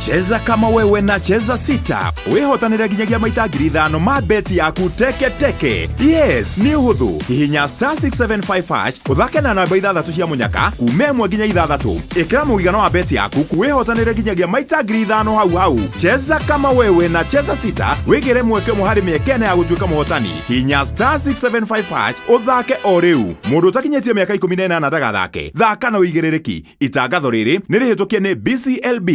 Cheza kama wewe na Cheza Sita wihotanire nginyagia maita 5,000 ma beti yaku teke teke. Yes, nĩ ũhũthũ. Hihinya star 675 hash ũthake na namba ithathatũ cia mũnyaka kuma ĩmwe nginya ithathatũ. Ĩkĩra mũigana wa beti yaku wĩhotanĩre nginyagia maita 5,000 hau hau. Cheza kama wewe na Cheza Sita wĩgĩre mweke ũmwe harĩ mĩeke ĩna ya gũtuĩka mũhotani. Hihinya star 675 hash ũthake o rĩu. Mũndũ ũtakinyĩtie mĩaka 18 ndagathake. Thaka na ũigĩrĩrĩki. Itangatho rĩrĩ nĩ rĩhĩtũkie nĩ BCLB.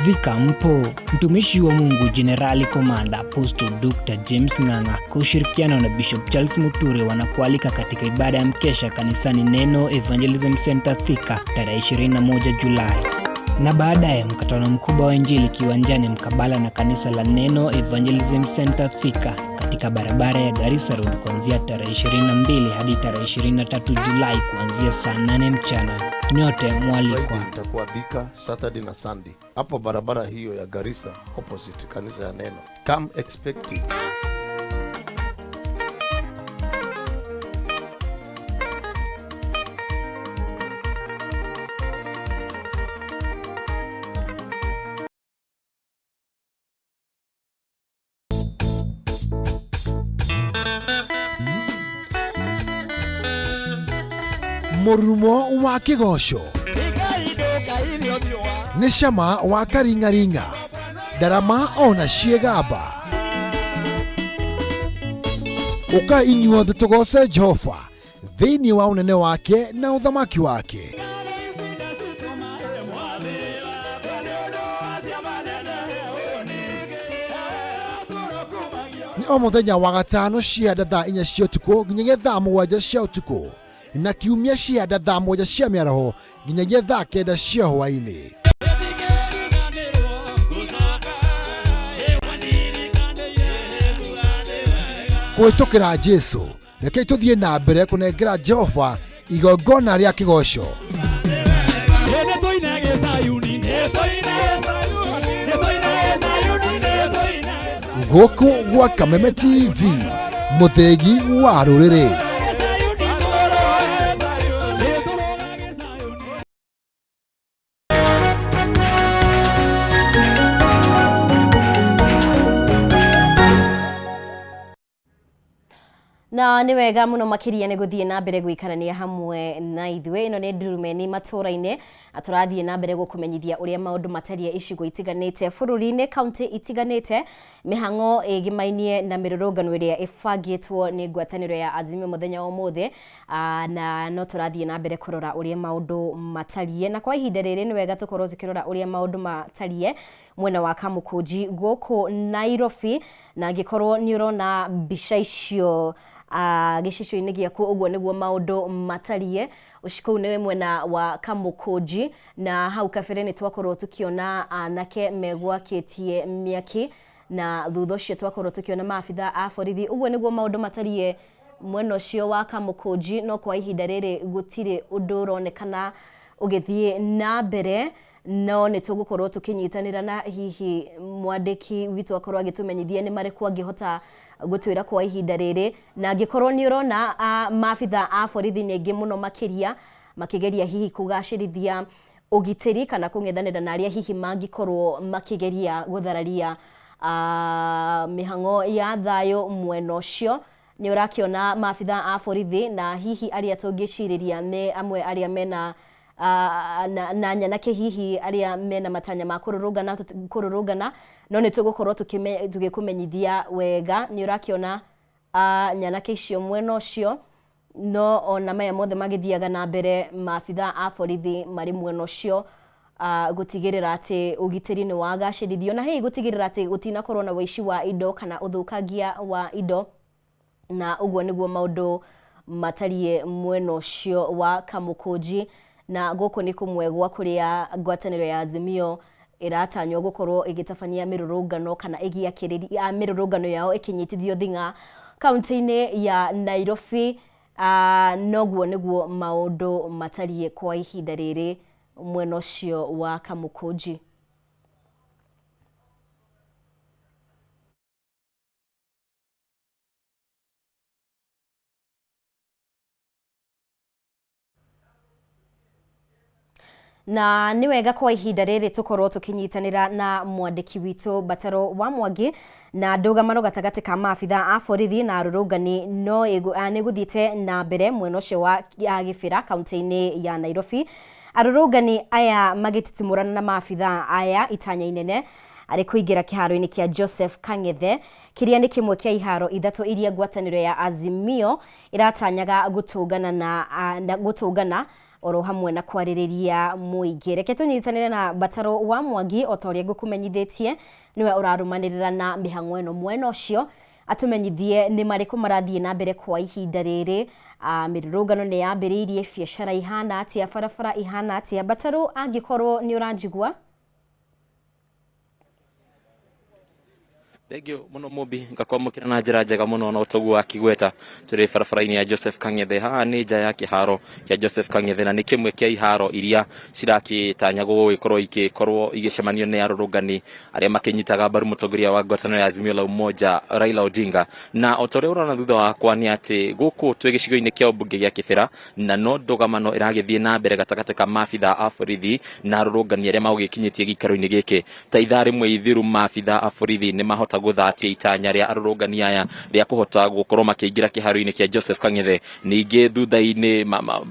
Thika mpo. Mtumishi wa Mungu Jenerali Komanda Apostle Dr. James Ng'ang'a kwa ushirikiano na Bishop Charles Muturi wanakualika katika ibada ya mkesha kanisani Neno Evangelism Center Thika tarehe 21 Julai, na baadaye mkutano mkubwa wa Injili kiwanjani mkabala na kanisa la Neno Evangelism Center Thika katika barabara ya Garissa Road kuanzia tarehe 22 hadi tarehe 23 Julai kuanzia saa 8 mchana. Nyote mwalikwa. Friday nitakuwa Thika, Saturday na Sunday hapo barabara hiyo ya Garissa opposite kanisa ya Neno. Come expecting. Mũrurumo wa kĩgoco nĩ cama wa karing'aring'a, ndarama ona ciĩgamba. Ũka inyuothe tũgoce Jehova thĩinĩ wa ũnene wake na ũthamaki wake. Nĩ o mũthenya wa gatano cianda thaa 4 cia ũtukũ nginyagia thaa 7 cia ũtukũ, na kiumia cianda thaa 7 cia mĩaraho nginyagia thaa 9 cia hwaĩ-inĩ. Kũhĩtũkĩra Jesu, rekei tũthiĩ na mbere kũnengera Jehova igongona rĩa kĩgoco. Gũkũ gwa Kameme TV, mũthĩgi wa rũrĩrĩ. Na nĩ wega mũno makĩria nĩ gũthiĩ na mbere gũikarania hamwe na ithuĩ. Ĩno nĩ Ndurumeni matũũra-inĩ, na tũrathiĩ na mbere gũkũmenyithia ũrĩa maũndũ matariĩ icigo itiganĩte bũrũri-inĩ, kaunti itiganĩte, mĩhang'o ĩgimainie na mĩrũrũngano ĩrĩa ĩbangĩtwo nĩ ngwatanĩro ya Azimio mũthenya wa ũmũthĩ, na no tũrathiĩ na mbere kũrora ũrĩa maũndũ matariĩ. Na kwa ihinda rĩrĩ nĩ wega tũkorwo tũkĩrora ũrĩa maũndũ matariĩ mwena wa Kamũkũnji gũkũ Nairobi, na angĩkorwo nĩ ũrona mbica icio gĩcicio-inĩ gĩaku, ũguo nĩguo maũndũ matariĩ. Kũu nĩ mwena wa Kamũkũnji, na hau kabere nĩ twakorwo tũkĩona anake megwakĩtie mĩaki, na thutha ũcio twakorwo tũkĩona maabitha a borithi. Ũguo nĩguo maũndũ matariĩ mwena ũcio wa Kamũkũnji, no kwa ihinda rĩrĩ gũtirĩ ũndũ ũronekana ũgĩthiĩ na mbere, no nĩ tũgũkorwo tũkĩnyitanĩra na hihi mwandĩki witũ akorwo agĩtũmenyithia nĩ marĩkũ angĩhota gũtwĩra kwa ihinda rĩrĩ. Na angĩkorwo nĩ ũrona maabitha a borithi nĩ aingĩ mũno makĩria makĩgeria hihi kũgacĩrithia ũgitĩri kana kũng'ethanĩra na arĩa hihi mangĩkorwo makĩgeria gũthararia mĩhang'o ya thayũ mwena ũcio. Nĩ ũrakĩona maabitha a borithi, na hihi arĩa tũngĩcirĩria nĩ amwe arĩa mena na nyanake hihi arĩa mena matanya ma kũrũrũngana, no nĩ tũgũkorwo tũgĩkũmenyithia wega. Nĩ ũrakĩona nyanake icio mwena ũcio, No ona maya mothe magĩthiaga na mbere, maabitha a borithi marĩ mwena ũcio gũtigĩrĩra atĩ ũgitĩri nĩ wagacĩrithio na hihi gũtigĩrĩra atĩ gũtinakorwo na wũici wa indo kana ũthũkangia wa indo. Na ũguo nĩguo maũndũ matariĩ mwena ũcio wa Kamũkũnji. Na gũkũ nĩ kũmwe gwa kũrĩa ngwatanĩro ya Azimio ĩratanywo gũkorwo ĩgĩtabania mĩrũrũngano kana ĩgĩakĩrĩria mĩrũrũngano yao ĩkĩnyitithio thing'a kaunti-inĩ ya Nairobi. Noguo nĩguo maũndũ matariĩ kwa ihinda rĩrĩ mwena ũcio wa Kamũkũnji. Na nĩ wega kwa ihinda rĩrĩ tũkorwo tũkĩnyitanĩra na mwandĩki witũ Bataro wa Mwangi. Na ndũgamano gatagatĩ ka maabitha a borithi na arũrũngani no nĩ gũthiĩte na mbere mwena ũcio wa Gĩbĩra kaunti-inĩ ya Nairobi. Arũrũngani aya magĩtitimũrana na maabitha aya itanya inene arĩ kũingĩra kĩharo-inĩ kĩa Joseph Kang'ethe, kĩrĩa nĩ kĩmwe kĩa iharo ithatũ iria ngwatanĩro ya Azimio ĩratanyaga gũtũngana na gũtũngana oro hamwe na kwarĩrĩria mũingĩ. Reke tũnyitanĩre na Bataro wa Mwangi o ta ũrĩa ngũkũmenyithĩtie, nĩwe ũrarũmanĩrĩra na mĩhang'o ĩno mwena ũcio, atũmenyithie nĩ marĩkũ marathiĩ na mbere kwa ihinda rĩrĩ. Mĩrũrũngano nĩ yambĩrĩirie, biacara ihana atĩa, barabara ihana atĩa. Bataro, angĩkorwo nĩ ũranjigua. Thengiũ mũno Mũmbi, ngakwamũkĩra na njĩra njega mũno na ũtoguo wa Kigweta. Tũrĩ barabara-inĩ ya Joseph Kang'ethe. Haha nĩ nja ya kĩharo kĩa Joseph Kang'ethe na nĩ kĩmwe kĩa iharo iria cirakĩtanyagwo gũgĩkorwo igĩkorwo igĩcemanio nĩ arũrũngani arĩa makĩnyitaga mbaru mũtongoria wa ngwatanĩro ya Azimio la Umoja Raila Odinga. Na o ta ũrĩa ũrona thutha wakwa nĩ atĩ gũkũ twĩ gĩcigo-inĩ kĩa ũmbunge gĩa Kĩbĩra na no ndũgamano ĩragĩthiĩ na mbere gatagatĩ ka maabitha a borithi na arũrũngani arĩa magũgĩkinyĩtie gĩikaro-inĩ gĩkĩ. Ta ithaa rĩmwe ithiru maabitha a borithi nĩ mahota gũthatia itanya rĩa arũrũngani aya rĩa kũhota gũkorwo makĩingĩra kĩharo-inĩ kĩa Joseph Kang'ethe. Ningĩ thutha-inĩ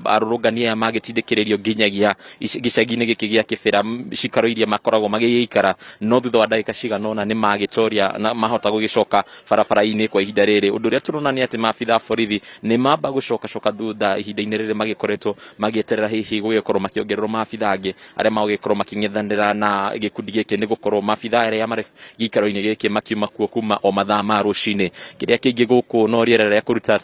arũrũngani aya magĩtindĩkĩrĩrio nginyagia gĩcagi-inĩ gĩkĩ gĩa Kĩbĩra, cikaro iria makoragwo magĩgĩikara, no thutha wa ndagĩka cigana ũna nĩ magĩtoria na mahota gũgĩcoka barabara-inĩ kwa ihinda rĩrĩ. Ũndũ ũrĩa tũrona nĩ atĩ maabitha a borithi nĩ mamba gũcokacoka thutha ihinda-inĩ rĩrĩ magĩkoretwo magĩeterera hihi gũgĩkorwo makĩongererwo maabitha angĩ arĩa magũgĩkorwo makĩng'ethanĩra na gĩkundi gĩkĩ, nĩ gũkorwo maabitha arĩa marĩ gĩikaro-inĩ gĩkĩ makiuma kuo kuma o mathaa ma rũcinĩ. Kĩrĩa kĩingĩ gũkũ no rĩera rĩa kũruta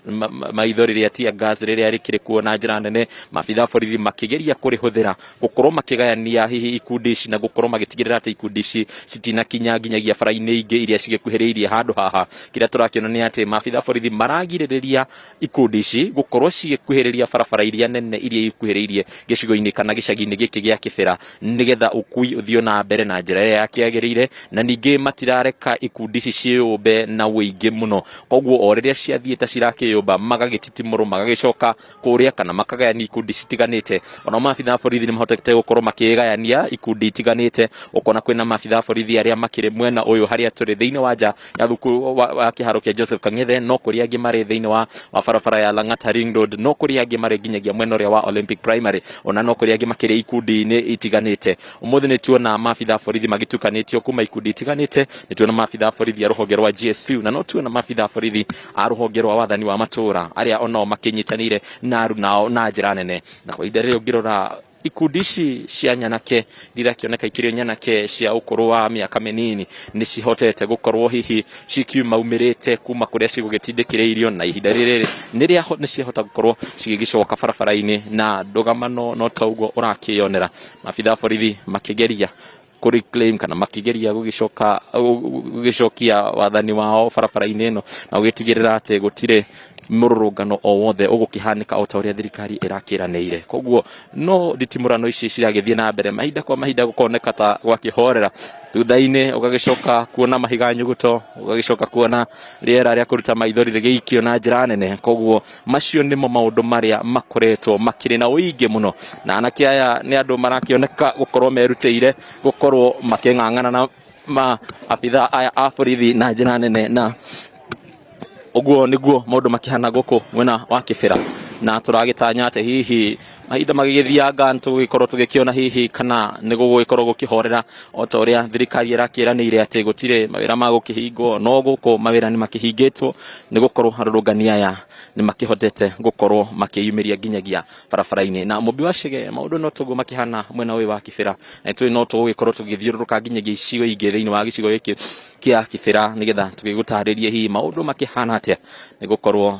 maithori rĩa tear gas rĩrĩa rĩkĩrĩ kuo na njĩra nene, maabitha a borithi makĩgeria kũrĩhũthĩra gũkorwo makĩgayania hihi ikundi ici na gũkorwo magĩtigĩrĩra atĩ ikundi ici citinakinya nginyagia bara-inĩ ingĩ iria cigĩkuhĩrĩirie handũ haha. Kĩrĩa tũrakĩona nĩ atĩ maabitha a borithi maragirĩrĩria ikundi ici gũkorwo cigĩkuhĩrĩria barabara iria nene iria ikuhĩrĩirie gĩcigo-inĩ kana gĩcagi-inĩ gĩkĩ gĩa Kĩbĩra, nĩgetha ũkui ũthiĩ na mbere na njĩra ĩrĩa yakĩagĩrĩire, na ningĩ matirareka ikundi ici ciĩyũmbe na ũingĩ mũno. Koguo o rĩrĩa ciathiĩ ta cirakĩyũmba magagĩtitimũrwo magagĩcoka kũrĩa kana makagayania ikundi citiganĩte. Onao maabitha a borithi nĩ mahotete gũkorwo makĩgayania ikundi itiganĩte, ũkona kwĩna maabitha a borithi arĩa makĩrĩ mwena ũyũ harĩa tũrĩ thĩinĩ wa nja ya thukuru wa kĩharo kĩa Joseph Kang'ethe, no kũrĩ angĩ marĩ thĩinĩ wa barabara ya Lang'ata Ring Road, no kũrĩ angĩ marĩ nginyagia mwena ũrĩa wa Olympic Primary, ona no kũrĩ angĩ makĩrĩ ikundi-inĩ itiganĩte. Ũmũthĩ nĩ tuona maabitha a borithi magĩtukanĩtio kuma ikundi itiganĩte, nĩ tuona maabitha a borithi a rũhonge rwa GSU, na no tuona maabitha a borithi a rũhonge rwa wathani wa matũũra arĩa onao makĩnyitanĩire na arunao na njĩra nene. Na kwa ihinda rĩrĩ ũngĩrora ikundi ici cia nyanake irakĩoneka ikĩrĩ nyanake cia ũkũrũ wa mĩaka mĩnini nĩ cihotete gũkorwo hihi cikiumaumĩrĩte kuma kũrĩa cigũgĩtindĩkĩrĩirio, na ihinda rĩrĩ nĩ ciahota gũkorwo cigĩgĩcoka barabara-inĩ na ndũgamano no ta ũguo ũrakĩyonera. Maabitha a borithi makĩgeria kũ reclaim kana makĩgeria gũgĩcoka gũgĩcokia wathani wao barabara-inĩ ĩno na gũgĩtigĩrĩra atĩ gũtirĩ mũrũrũngano o wothe ũgũkĩhanĩka o ta ũrĩa thirikari ĩrakĩranĩire. Koguo no nditimũrano ici ciragĩthiĩ na mbere mahinda kwa mahinda, gũkoneka ta gwakĩhorera, thutha-inĩ ũgagĩcoka kuona mahiga nyuguto, ũgagĩcoka kuona rĩera rĩa kũruta maithori rĩgĩikio na njĩra nene. Koguo macio nĩmo maũndũ marĩa makoretwo makĩrĩ na ũingĩ mũno, na anake aya nĩ andũ marakĩoneka gũkorwo merutĩire gũkorwo makĩng'ang'ana na maabitha aya a borithi na njĩra nene, na ũguo nĩguo maũndũ makĩhana gũkũ mwena wa Kĩbĩra. Na tũragĩtanya atĩ hihi mahinda magĩgĩthianga tũgĩkorwo tũgĩkĩona hihi kana nĩ gũgũgĩkorwo gũkĩhorera o ta ũrĩa thirikari ĩrakĩranĩire atĩ gũtirĩ mawĩra ma gũkĩhingwo, no gũkũ mawĩra nĩ makĩhingĩtwo nĩ gũkorwo arũrũngani aya nĩ makĩhotete gũkorwo makĩyumĩria nginyagia barabara-inĩ. Na Mũmbi wa Chege, maũndũ no toguo makĩhana mwena ũyũ wa Kibera, na ithuĩ no tũgũgĩkorwo tũgĩthiũrũrũka nginyagia icigo ingĩ thĩinĩ wa gĩcigo gĩkĩ kĩa Kibera nĩgetha tũgĩgũtarĩrie hihi maũndũ makĩhana atĩa, nĩ gũkorwo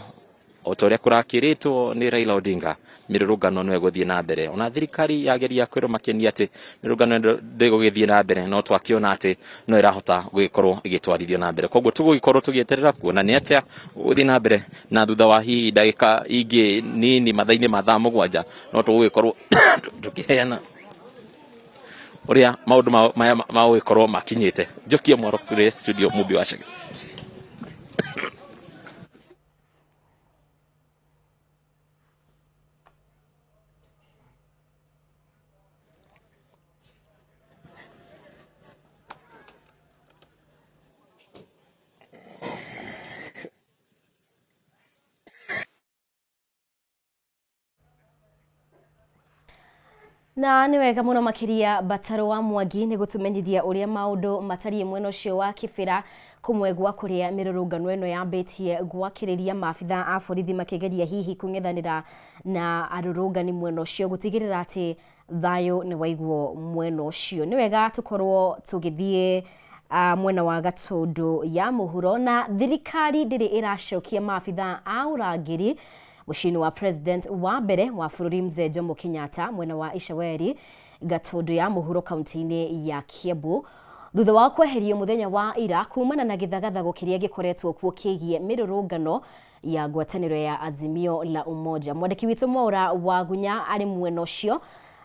o ta ũrĩa kũrakĩrĩtwo nĩ Raila Odinga, mĩrũrũngano no ĩgũthiĩ na mbere. Ona thirikari yageria kwĩrwo makenia atĩ mĩrũrũngano ĩno ndĩgũgĩthiĩ na mbere, no twakĩona atĩ no ĩrahota gũgĩkorwo ĩgĩtwarithio na mbere. Koguo tũgũgĩkorwo tũgĩeterera kuona nĩ atĩa gũgũthiĩ na mbere, na thutha wa hihi ndagĩka ingĩ nini mathaa-inĩ ma thaa 7 no tũgũgĩkorwo tũkĩheana ũrĩa maũndũ maya magũgĩkorwo makinyĩte. Njokie mwaro kũrĩ studio Mũmbi wa Chege. Na nĩ wega mũno makĩria Mbataro wa Mwangi nĩ gũtũmenyithia ũrĩa maũndũ matariĩ mwena ũcio wa Kibera, kũmwe gwa kũrĩa mĩrũrũngano ĩno yambĩtie gwakĩrĩria maabitha a borithi makĩgeria hihi kũng'ethanĩra na arũrũngani mwena ũcio gũtigĩrĩra atĩ thayũ nĩ waiguo mwena ũcio. Nĩ wega tũkorwo tũgĩthiĩ mwena wa Gatũndũ ya mũhuro, na thirikari ndĩrĩ ĩracokia maabitha a ũrangĩri mũciĩ-inĩ wa president wa mbere wa bũrũri Mzee Jomo Kenyatta mwena wa Icaweri Gatũndũ ya mũhuro kaunti-inĩ ya Kiambu, thutha wa kweherio mũthenya wa ira kumana na gĩthagathago kĩrĩa gĩkoretwo kuo kĩgiĩ mĩrũrũngano ya ngwatanĩro ya Azimio la Umoja. Mwandĩki witũ Mwaũra Wagunya arĩ mwena ũcio,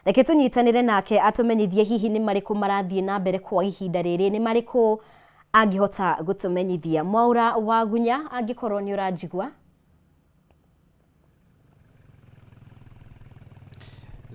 reke tũnyitanĩre nake atũmenyithie hihi nĩ marĩkũ marathiĩ na mbere kwa ihinda rĩrĩ, nĩ marĩkũ angĩhota gũtũmenyithia. Mwaũra Wagunya, angĩkorwo nĩ ũranjigua.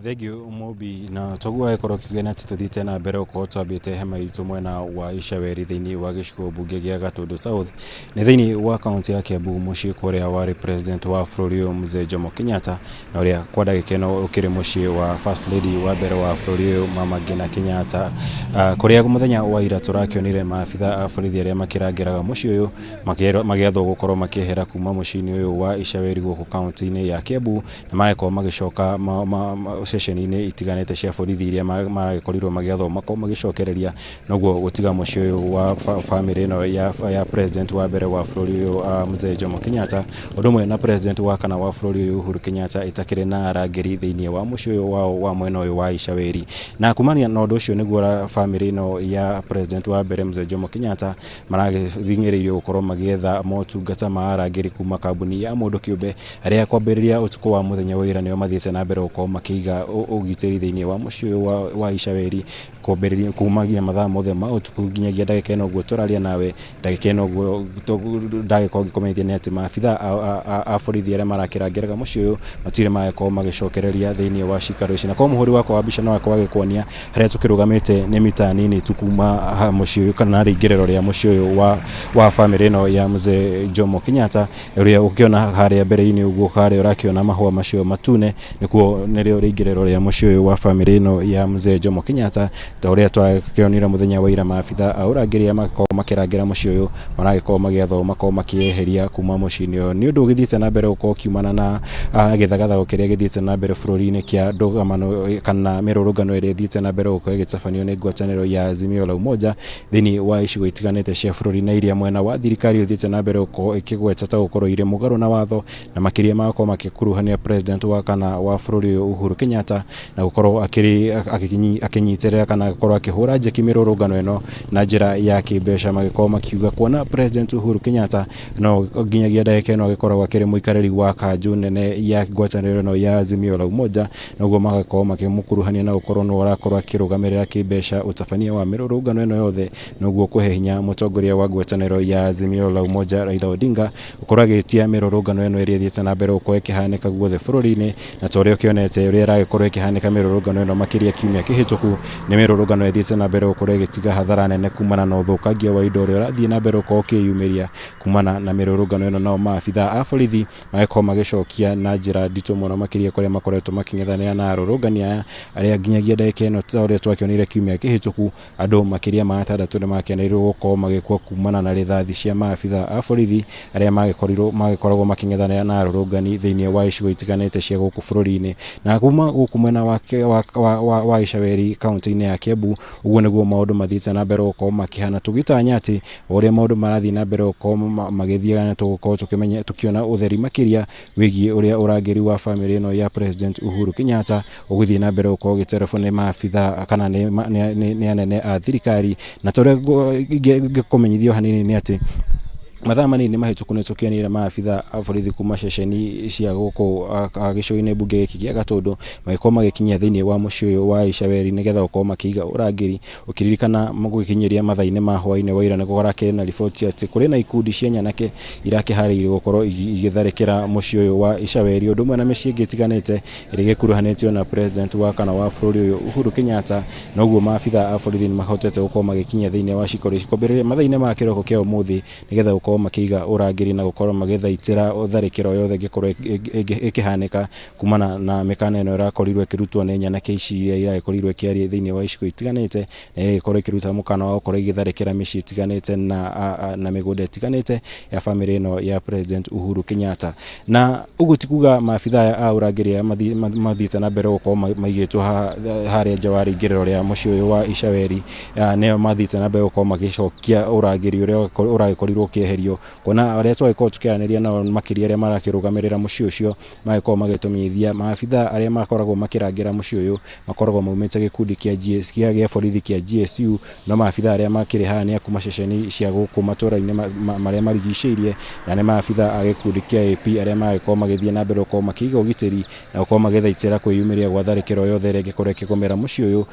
Thengiũ Mũmbi, na toguo agĩkorwo kiuga nĩ atĩ tũthiĩte na mbere gũkorwo twambĩte hema itũ mwena wa Icaweri thĩinĩ wa gĩcigo mbunge gĩa Gatũndũ South, nĩ thĩinĩ wa kaunti ya Kiambu mũciĩ kũrĩa warĩ president wa bũrũri ũyũ Mzee Jomo Kenyatta, na ũrĩa kwa ndagĩka ĩno ũkĩrĩ mũciĩ wa first lady wa mbere wa bũrũri ũyũ Mama Ngina Kenyatta, kũrĩa mũthenya wa ira tũrakĩonire maabitha a borithi arĩa makĩrangĩraga mũciĩ ũyũ magĩathwo gũkorwo makĩehera kuma mũciĩ-inĩ ũyũ wa Icaweri gũkũ kaunti-inĩ ya Kiambu, na magakorwo magĩcoka ceceni-inĩ itiganĩte cia borithi iria maragĩkorirwo magĩathwo makorwo magĩcokereria, noguo gũtiga mũciĩ ũyũ wa bamĩrĩ ĩno ya president wa mbere wa bũrũri ũyũ Mzee Jomo Kenyatta, ũndũ ũmwe na president wa kana wa bũrũri ũyũ Uhuru Kenyatta ĩtakĩrĩ na arangĩri thĩinĩ wa mũciĩ ũyũ wao wa mwena ũyũ wa Icaweri. Na kumania na ũndũ ũcio nĩguo bamĩrĩ ĩno ya president wa mbere Mzee Jomo Kenyatta maragĩthing'ĩrĩirio gũkorwo magĩetha motungata ma arangĩri kuma kambuni ya mũndũ kĩũmbe, arĩa kwambĩrĩria ũtukũ wa mũthenya wa ira nĩo mathiĩte na mbere gũkorwo makĩiga ũgitĩri thĩinĩ wa mũciĩ ũyũ wa Icaweri kwambĩrĩria kumagia mathaa mothe ma ũtukũ nginyagia ndagĩka ĩno ũguo tũraria nawe. Ndagĩka ĩno ũguo ndagĩkorwo ngĩkũmenyithia nĩ atĩ maabitha a borithi arĩa marakĩrangĩraga mũciĩ ũyũ matirĩ magĩkorwo magĩcokereria thĩinĩ wa cikaro ici. Na korwo mũhũri wakwa wa mbica no akorwo agĩkuonia harĩa tũkĩrũgamĩte nĩ mita nini tu kuma mũciĩ ũyũ kana rĩingĩrĩro rĩa mũciĩ ũyũ wa bamĩrĩ ĩno ya Mzee Jomo Kenyatta, ũrĩa ũkĩona harĩa mbere-inĩ ũguo, harĩa ũrakĩona mahũa macio matune nĩkuo nĩrĩo rĩingĩrĩro rĩa mũciĩ ũyũ wa bamĩrĩ ĩno ya Mzee Jomo Kenyatta, ta ũrĩa twakĩonire mũthenya wa ira maabitha a ũrangĩri arĩa makoragwo makĩrangĩra mũciĩ ũyũ maragĩkorwo magĩathwo makorwo makĩeheria kuma mũciĩ-inĩ ũyũ. Nĩ ũndũ ũgĩthiĩte na mbere gũkorwo ũkiumana na gĩthagathago kĩrĩa gĩthiĩte na mbere bũrũri-inĩ kĩa ndũgamano kana mĩrũrũngano ĩrĩa ĩthiĩte na mbere gũkorwo ĩgĩtabanio nĩ ngwatanĩro ya Azimio la Umoja thĩinĩ wa icigo itiganĩte cia bũrũri, na iria mwena wa thirikari ũthiĩte na mbere gũkorwo ĩkĩgweta ta gũkorwo irĩ mũgarũ na watho, na makĩria magakorwo makĩkuruhania president wa kana wa bũrũri ũyũ Uhuru Kenyatta na gũkorwo akĩnyitĩrĩra kana gũkorwo akĩhũra njeki mĩrũrũngano ĩno na njĩra ya kĩmbeca, magĩkorwo makiuga kuona president Uhuru Kenyatta no nginyagia ndagĩka ĩno agĩkoragwo akĩrĩ mũikarĩri wa kanjũ nene ya ngwatanĩro ĩno ya Azimio la Umoja, noguo magakorwo makĩmũkuruhania na gũkorwo nĩwe ũrakorwo akĩrũgamĩrĩra kĩmbeca ũtabania wa mĩrũrũngano ĩno yothe, noguo kũhe hinya mũtongoria wa ngwatanĩro ya Azimio la Umoja Raila Odinga gũkorwo agĩtia mĩrũrũngano ĩno ĩrĩa ĩthiĩte na mbere gũkorwo ĩkĩhanĩka guothe bũrũri-inĩ, na ta ũrĩa ũkĩonete ũrĩa ĩragĩkorwo ĩkĩhanĩka mĩrũrũngano ĩno makĩria kiumia kĩhĩtũku nĩ mĩrũrũngano ĩthiĩte na mbere gũkorwo ĩgĩtiga hathara nene kumana na ũthũkangia wa indo ũrĩa ũrathiĩ na mbere gũkorwo ũkĩyumĩria kumana na mĩrũrũngano ĩno. Nao maabitha a borithi magĩkorwo magĩcokia na njĩra nditũ mũno makĩria kũrĩa makoretwo makĩng'ethanĩra na arũrũngani aya arĩa nginyagia ndagĩka ĩno ta ũrĩa twakĩonire kiumia kĩhĩtũku andũ makĩria ma atandatũ nĩ makenereirwo gũkorwo magĩkua kumana na rithathi cia maabitha a borithi arĩa magĩkoragwo makĩng'ethanĩra na arũrũngani thĩinĩ wa icigo itiganĩte cia gũkũ bũrũri-inĩ. Na kuma gũkũ mwena wa Icaweri kaunti-inĩ ya Kiambu, ũguo nĩguo maũndũ mathiĩte na mbere gũkorwo makĩhana, tũgĩtanya atĩ o ũrĩa maũndũ marathiĩ na mbere gũkorwo magĩthiaga na tũgũkorwo tũkĩmenya tũkĩona ũtheri makĩria wĩgiĩ ũrĩa ũrangĩri wa bamĩrĩ ĩno ya President Uhuru Kenyatta ũgũthiĩ na mbere gũkorwo ũgĩterebwo nĩ maabitha kana nĩ anene a thirikari. Na ta ũrĩa ingĩkũmenyithia o hanini nĩ atĩ mathaa manini mahĩtũku nĩ tũkĩonire maabitha a borithi kuma ceceni cia gũkũ gĩcigo-inĩ mbunge gĩkĩ gĩa Gatũndũ magĩkorwo magĩkinyia thĩinĩ wa mũciĩ ũyũ wa Icaweri nĩgetha gũkorwo makĩiga ũrangĩri, ũkĩririkana gũgĩkinyĩria mathaa-inĩ ma hwaĩ-inĩ wa ira nĩ kũrakĩrĩ na riboti atĩ kũrĩ na ikundi cia nyanake irakĩharĩirio gũkorwo igĩtharĩkĩra mũciĩ ũyũ wa Icaweri ũndũ ũmwe na mĩciĩ ĩngĩ ĩtiganĩte ĩrĩa ĩgĩkuruhanĩtio na president wa kana wa bũrũri ũyũ Uhuru Kenyatta. Noguo maabitha a borithi nĩ mahotete gũkorwo magĩkinyia thĩinĩ wa cikoro ici kwambĩrĩria mathaa-inĩ ma kĩroko kĩa ũmũthĩ nĩgetha gũkorwo makĩiga ũrangĩri na gũkorwo magĩthaitĩra tharĩkĩro yothe ĩngĩkorwo ĩkĩhanĩka kumana na mĩkana ĩno ĩrakorirwo ĩkĩrutwo nĩ nyanake ici iria iragĩkorirwo ĩkĩaria thĩinĩ wa icigo itiganĩte na ĩgĩkorwo ĩkĩruta mũkana wa gũkorwo ĩgĩtharĩkĩra mĩciĩ ĩtiganĩte na mĩgũnda ĩtiganĩte ya bamĩrĩ ĩno ya President Uhuru Kenyatta. Na ũguo ti kuga maabitha aya a ũrangĩri aya mathiĩte na mbere gũkorwo maigĩtwo harĩa nja wa rĩingĩrĩro rĩa mũciĩ ũyũ wa Icaweri nĩo mathiĩte na mbere gũkorwo magĩcokia ũrangĩri ũrĩa ũragĩkorirwo ũkĩeherio, kuona arĩa twagĩkorwo tũkĩaranĩria nao makĩria arĩa marakĩrũgamĩrĩra mũciĩ ũcio magĩkorwo magĩtũmenyithia maabitha arĩa makoragwo makĩrangĩra mũciĩ ũyũ makoragwo maumĩte gĩkundi kĩa GS kĩa borithi kĩa GSU, no maabitha arĩa makĩrĩ haha nĩ a kuma ceceni cia gũkũ matũra-inĩ marĩa marigicĩirie na nĩ maabitha a gĩkundi kĩa AP arĩa magĩkorwo magĩthiĩ na mbere gũkorwo makĩiga ũgitĩri na gũkorwo magĩthaitĩra kwĩyumĩria gwa tharĩkĩro yothe ĩrĩa ĩngĩkorwo ĩkĩgũmĩra mũciĩ ũyũ.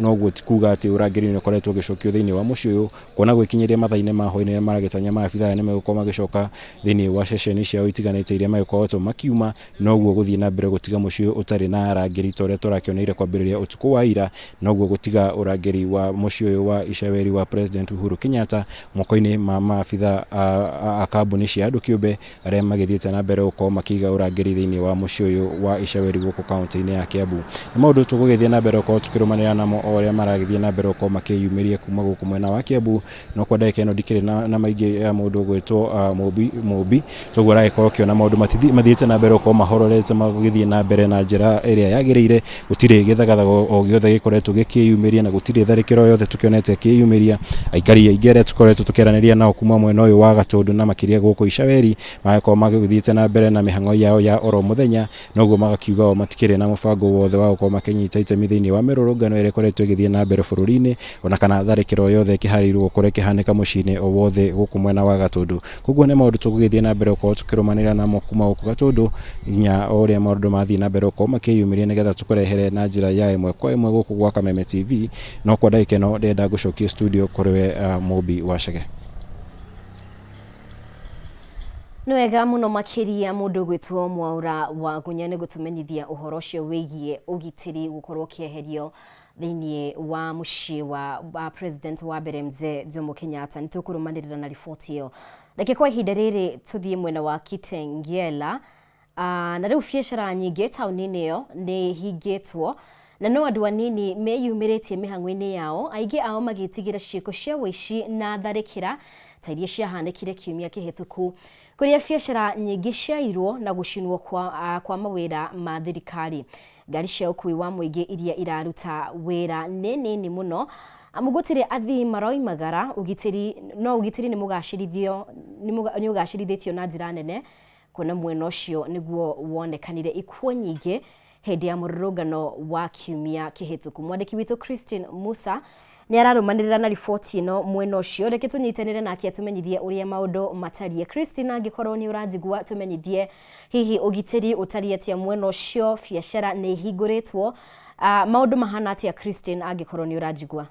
Noguo ti kuga atĩ ũrangĩri nĩ ũkoretwo ũgĩcokio thĩinĩ wa mũciĩ ũyũ, kuona gwĩkinyĩria mathaa-inĩ ma hwaĩ-inĩ maragĩtanya maabitha aya nĩ megũkorwo magĩcoka thĩinĩ wa ceceni ciao itiganĩte iria magĩkoretwo makiuma, noguo gũthiĩ na mbere gũtiga mũciĩ ũyũ ũtarĩ na arangĩri ta ũrĩa tũrakĩoneire kwambĩrĩria ũtukũ wa ira, noguo gũtiga ũrangĩri wa mũciĩ ũyũ wa Icaweri wa President Uhuru Kenyatta moko-inĩ ma maabitha a kambuni cia andũ kĩũmbe arĩa magĩthiĩte na mbere gũkorwo makĩiga ũrangĩri thĩinĩ wa mũciĩ ũyũ wa Icaweri gũkũ kaunti-inĩ ya Kiambu. Nĩ maũndũ tũgũgĩthiĩ na mbere gũkorwo tũkĩrũmanĩra namo o ũrĩa maragĩthiĩ na mbere gũkorwo makĩyumĩria kuma gũkũ mwena wa Kiambu, no kwa ndagĩka ĩno ndikĩrĩ na maingĩ ya mũndũ ũgwĩtwo Mũmbi, toguo aragĩkorwo ũkĩona maũndũ mathiĩte na mbere gũkorwo mahororete magĩthiĩ na mbere na njĩra ĩrĩa yagĩrĩire, gũtirĩ gĩthagathago o gĩothe gĩkoretwo gĩkĩyumĩria na gũtirĩ tharĩkĩro yothe tũkĩonete ĩkĩyumĩria. Aikari aingĩ arĩa tũkoretwo tũkĩaranĩria nao kuma mwena ũyũ wa Gatũndũ na makĩria gũkũ Icaweri magakorwo magĩthiĩte na mbere na mĩhang'o yao ya oro mũthenya, noguo magakiuga o matikĩrĩ na mũbango wothe wa gũkorwo makĩnyita itemi thĩinĩ wa mĩrũrũngano ĩrĩa ĩkoretwo ĩgĩthiĩ na mbere bũrũri-inĩ ona kana tharĩkĩro yothe ĩkĩharĩirio gũkorwo ĩkĩhanĩka mũciĩ-inĩ o wothe gũkũ mwena wa Gatũndũ. Koguo nĩ maũndũ tũgũgĩthiĩ na mbere gũkorwo tũkĩrũmanĩrĩra namo kuma gũkũ Gatũndũ nginya o ũrĩa maũndũ mathiĩ na mbere gũkorwo makĩyumĩria nĩgetha tũkũrehere na njĩra ya ĩmwe kwa ĩmwe gũkũ gwa Kameme TV. No kwa ndagĩka ĩno ndĩrenda ngũcokie studio kũrĩ we Mũmbi wa Chege. Nĩ wega mũno makĩria mũndũ ũgwĩtwo Mwaura wa Gunya nĩ gũtũmenyithia ũhoro ũcio wĩgiĩ ũgitĩri gũkorwo ũkĩeherio thĩinĩ wa mũciĩ wa president wa mbere mzee Jomo Kenyatta. Nĩ tũkũrũmanĩrĩra na riboti ĩyo. Reke kwa ihinda rĩrĩ tũthiĩ mwena wa Kitengela. Na rĩu biacara nyingĩ taũni-inĩ ĩyo nĩ hingĩtwo na no andũ anini meyumĩrĩtie mĩhang'o-inĩ yao, aingĩ ao magĩtigĩra ciĩko cia ũici na tharĩkĩra ta iria ciahanĩkire kiumia kĩhĩtũku kũrĩa biacara nyingĩ ciairwo na gũcinwo kwa mawĩra ma thirikari. Ngari cia ũkuui wa mũingĩ iria iraruta wĩra nĩ nini mũno amu gũtirĩ athii maroimagara. Ũgitĩri no ũgitĩri nĩ ũgacĩrithĩtio na njĩra nene kuona mwena ũcio nĩguo wonekanire ikuũ nyingĩ hĩndĩ ya mũrũrũngano wa kiumia kĩhĩtũku. Mwandĩki witũ Christine Musa nĩ ararũmanĩrĩra na riboti ĩno mwena ũcio, reke tũnyitanĩre nake atũmenyithie ũrĩa maũndũ matariĩ. Christine, angĩkorwo nĩ ũranjigua, tũmenyithie hihi ũgitĩri ũtariĩ atĩa mwena ũcio, biacara nĩ ihingũrĩtwo, maũndũ mahana atĩa Christine, angĩkorwo nĩ ũranjigua?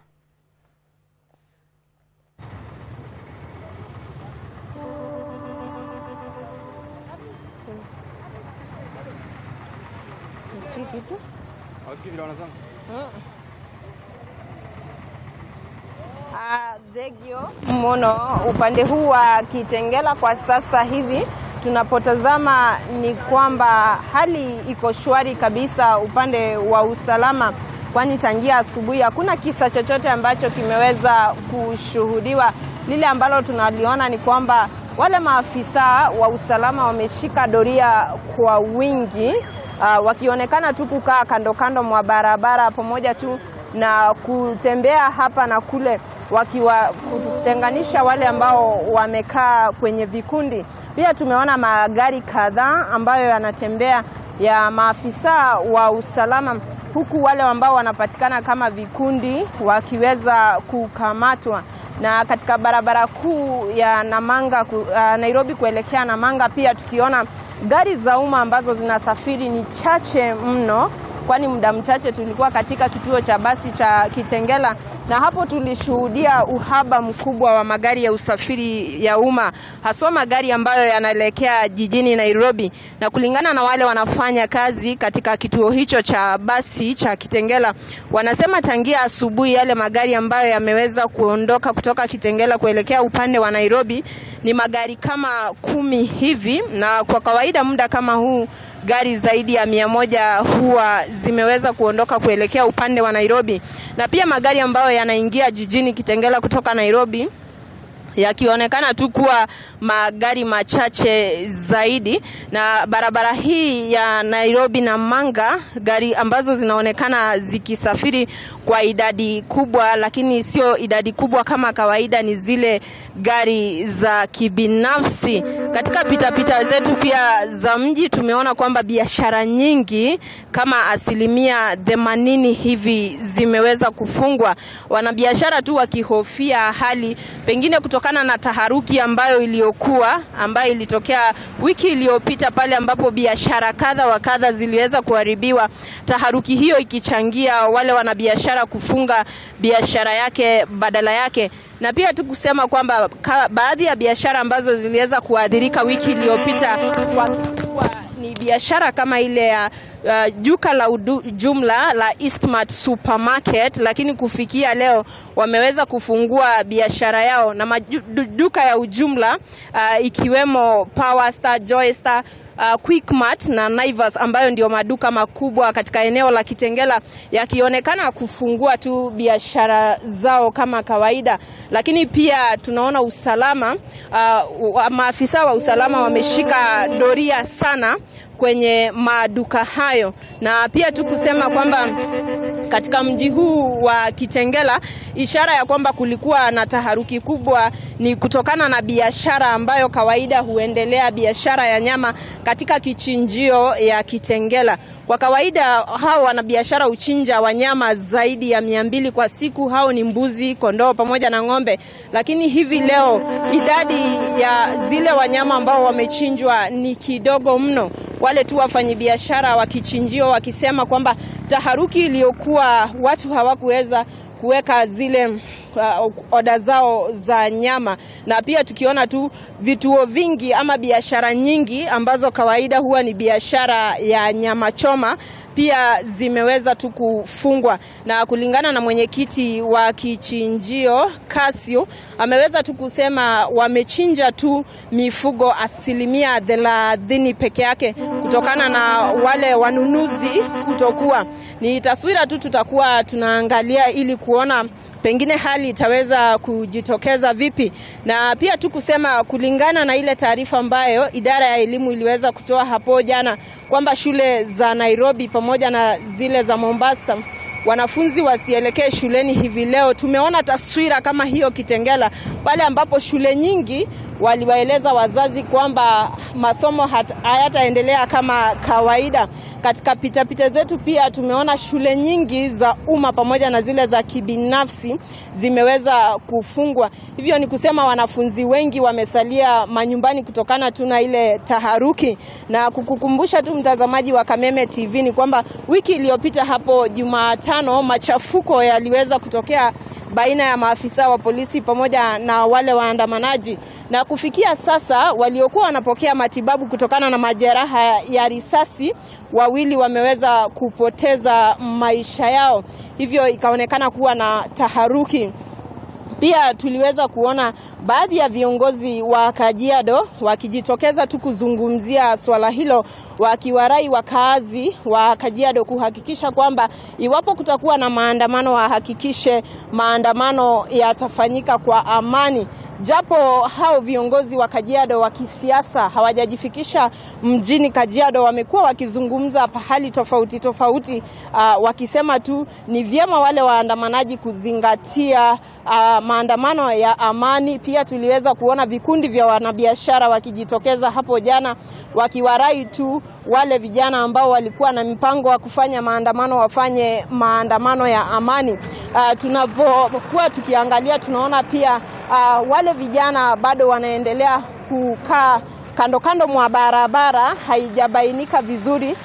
Sisikii kitu. Hausikii vile wanasema? Thegio muno upande huu wa Kitengela kwa sasa hivi tunapotazama ni kwamba hali iko shwari kabisa upande wa usalama, kwani tangia asubuhi hakuna kisa chochote ambacho kimeweza kushuhudiwa. Lile ambalo tunaliona ni kwamba wale maafisa wa usalama wameshika doria kwa wingi, wakionekana tu kukaa kando kando mwa barabara pamoja tu na kutembea hapa na kule wakiwa kutenganisha wale ambao wamekaa kwenye vikundi. Pia tumeona magari kadhaa ambayo yanatembea ya maafisa wa usalama, huku wale ambao wanapatikana kama vikundi wakiweza kukamatwa. Na katika barabara kuu ya Namanga Nairobi kuelekea Namanga, pia tukiona gari za umma ambazo zinasafiri ni chache mno, kwani muda mchache tulikuwa katika kituo cha basi cha Kitengela na hapo tulishuhudia uhaba mkubwa wa magari ya usafiri ya umma, haswa magari ambayo yanaelekea jijini Nairobi. Na kulingana na wale wanafanya kazi katika kituo hicho cha basi cha Kitengela, wanasema tangia asubuhi yale magari ambayo yameweza kuondoka kutoka Kitengela kuelekea upande wa Nairobi ni magari kama 10 hivi, na kwa kawaida muda kama huu gari zaidi ya 100 huwa zimeweza kuondoka kuelekea upande wa Nairobi. Na pia magari ambayo yanaingia jijini Kitengela kutoka Nairobi yakionekana tu kuwa magari machache zaidi. Na barabara hii ya Nairobi na Manga, gari ambazo zinaonekana zikisafiri kwa idadi kubwa, lakini sio idadi kubwa kama kawaida, ni zile gari za kibinafsi. Katika pitapita zetu pia za mji tumeona kwamba biashara nyingi kama 80% hivi zimeweza kufungwa, wanabiashara tu wakihofia hali pengine kutokana na taharuki ambayo ilitokea wiki iliyopita pale ambapo biashara kadha wa kadha ziliweza kuharibiwa, taharuki hiyo ikichangia wale wanabiashara kufunga biashara yake badala yake. Na pia tu kusema kwamba baadhi ya biashara ambazo ziliweza kuadhirika wiki iliyopita kwa kuwa ni biashara kama ile ya duka la jumla la Eastmart Supermarket, lakini kufikia leo wameweza kufungua biashara yao, na maduka ya ujumla ikiwemo Powerstar, Joystar, Quickmart na Naivas ambayo ndio maduka makubwa katika eneo la Kitengela yakionekana kufungua tu biashara zao kama kawaida. Lakini pia tunaona usalama, maafisa wa usalama wameshika doria sana kwenye maduka hayo. Na pia tu kusema kwamba katika mji huu wa Kitengela, ishara ya kwamba kulikuwa na taharuki kubwa ni kutokana na biashara ambayo kawaida huendelea, biashara ya nyama katika kichinjio ya Kitengela. Kwa kawaida hao wanabiashara uchinja wanyama zaidi ya 200 kwa siku, hao ni mbuzi, kondoo pamoja na ng'ombe. Lakini hivi leo idadi ya zile wanyama ambao wamechinjwa ni kidogo mno. Wale tu wafanyibiashara wa kichinjio wakisema kwamba taharuki iliyokuwa watu hawakuweza kuweka zile oda zao za nyama. Na pia tukiona tu vituo vingi ama biashara nyingi ambazo kawaida huwa ni biashara ya nyama choma pia zimeweza tu kufungwa. Na kulingana na mwenyekiti wa kichinjio Casio, ameweza tu kusema wamechinja tu mifugo 30% peke yake kutokana na wale wanunuzi kutokuwa. Ni taswira tu tutakuwa tunaangalia ili kuona pengine hali itaweza kujitokeza vipi. Na pia tu kusema kulingana na ile taarifa ambayo idara ya elimu iliweza kutoa hapo jana kwamba shule za Nairobi pamoja na zile za Mombasa wanafunzi wasielekee shuleni hivi leo. Tumeona taswira kama hiyo Kitengela, pale ambapo shule nyingi waliwaeleza wazazi kwamba masomo hayataendelea kama kawaida. Katika pitapita zetu pia tumeona shule nyingi za umma pamoja na zile za kibinafsi zimeweza kufungwa. Hivyo ni kusema wanafunzi wengi wamesalia manyumbani kutokana tu na ile taharuki. Na kukukumbusha tu mtazamaji wa Kameme TV ni kwamba wiki iliyopita hapo Jumatano machafuko yaliweza kutokea baina ya maafisa wa polisi pamoja na wale waandamanaji, na kufikia sasa waliokuwa wanapokea matibabu kutokana na majeraha ya risasi wawili wameweza kupoteza maisha yao, hivyo ikaonekana kuwa na taharuki. Pia tuliweza kuona baadhi ya viongozi wa Kajiado wakijitokeza tu kuzungumzia swala hilo, wakiwarai wakaazi wa Kajiado kuhakikisha kwamba iwapo kutakuwa na maandamano wahakikishe maandamano yatafanyika kwa amani. Japo hao viongozi wa Kajiado wa kisiasa hawajajifikisha mjini Kajiado, wamekuwa wakizungumza pahali tofauti tofauti, wakisema tu ni vyema wale waandamanaji kuzingatia maandamano ya amani. Pia tuliweza kuona vikundi vya wanabiashara wakijitokeza hapo jana wakiwarai tu wale vijana ambao walikuwa na mpango wa kufanya maandamano wafanye maandamano ya amani. Tunapokuwa tukiangalia tunaona pia wale vijana bado wanaendelea kukaa kando kando mwa barabara, haijabainika vizuri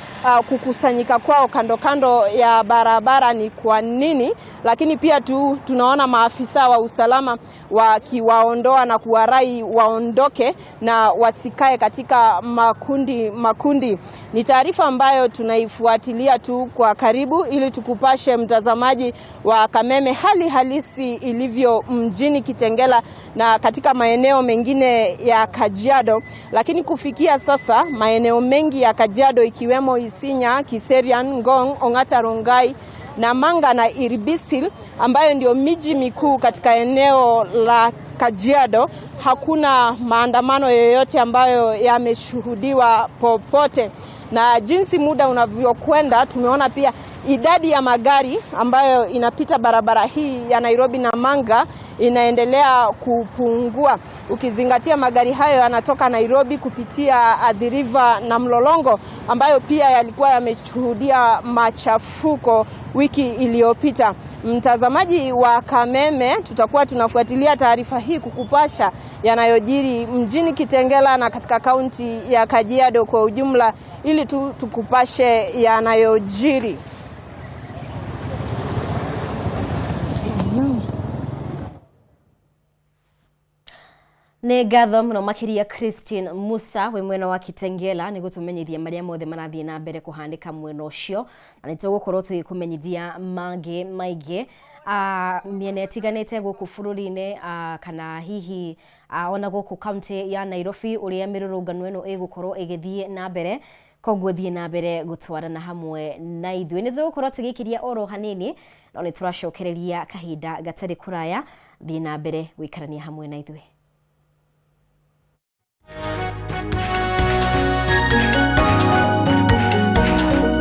kukusanyika kwao kando kando ya barabara ni kwa nini, lakini pia tu tunaona maafisa wa usalama wakiwaondoa na kuwarai waondoke na wasikae katika makundi makundi. Ni taarifa ambayo tunaifuatilia tu kwa karibu ili tukupashe mtazamaji wa Kameme hali halisi ilivyo mjini Kitengela na katika maeneo mengine ya Kajiado. Lakini kufikia sasa maeneo mengi ya Kajiado ikiwemo Isinya, Kiserian, Ngong, Ongata Rongai, Namanga na Iribisil ambayo ndio miji mikuu katika eneo la Kajiado, hakuna maandamano yoyote ambayo yameshuhudiwa popote. Na jinsi muda unavyokwenda, tumeona pia idadi ya magari ambayo inapita barabara hii ya Nairobi Namanga inaendelea kupungua, ukizingatia magari hayo yanatoka Nairobi kupitia Athi River na Mlolongo ambayo pia yalikuwa yameshuhudia machafuko wiki iliyopita. Mtazamaji wa Kameme, tutakuwa tunafuatilia taarifa hii kukupasha yanayojiri mjini Kitengela na katika kaunti ya Kajiado kwa ujumla, ili tu tukupashe yanayojiri. Nĩ ngatho mũno makĩria Christine Musa wĩ mwena wa Kitengela nĩ gũtũmenyithia marĩa mothe marathiĩ na mbere kũhanĩka mwena ũcio, na nĩ tũgũkorwo tũgĩkũmenyithia mangĩ maingĩ mĩena ĩtiganĩte gũkũ bũrũri-inĩ, kana hihi ona gũkũ kaunti ya Nairobi ũrĩa mĩrũrũngano ĩno ĩgũkorwo ĩgĩthiĩ na mbere. Koguo thiĩ na mbere gũtwarana hamwe na ithuĩ, nĩ tũgũkorwo tũgĩkiria oro hanini no nĩ tũracokereria kahinda gatarĩ kũraya. Thiĩ na mbere gũikarania hamwe na ithuĩ.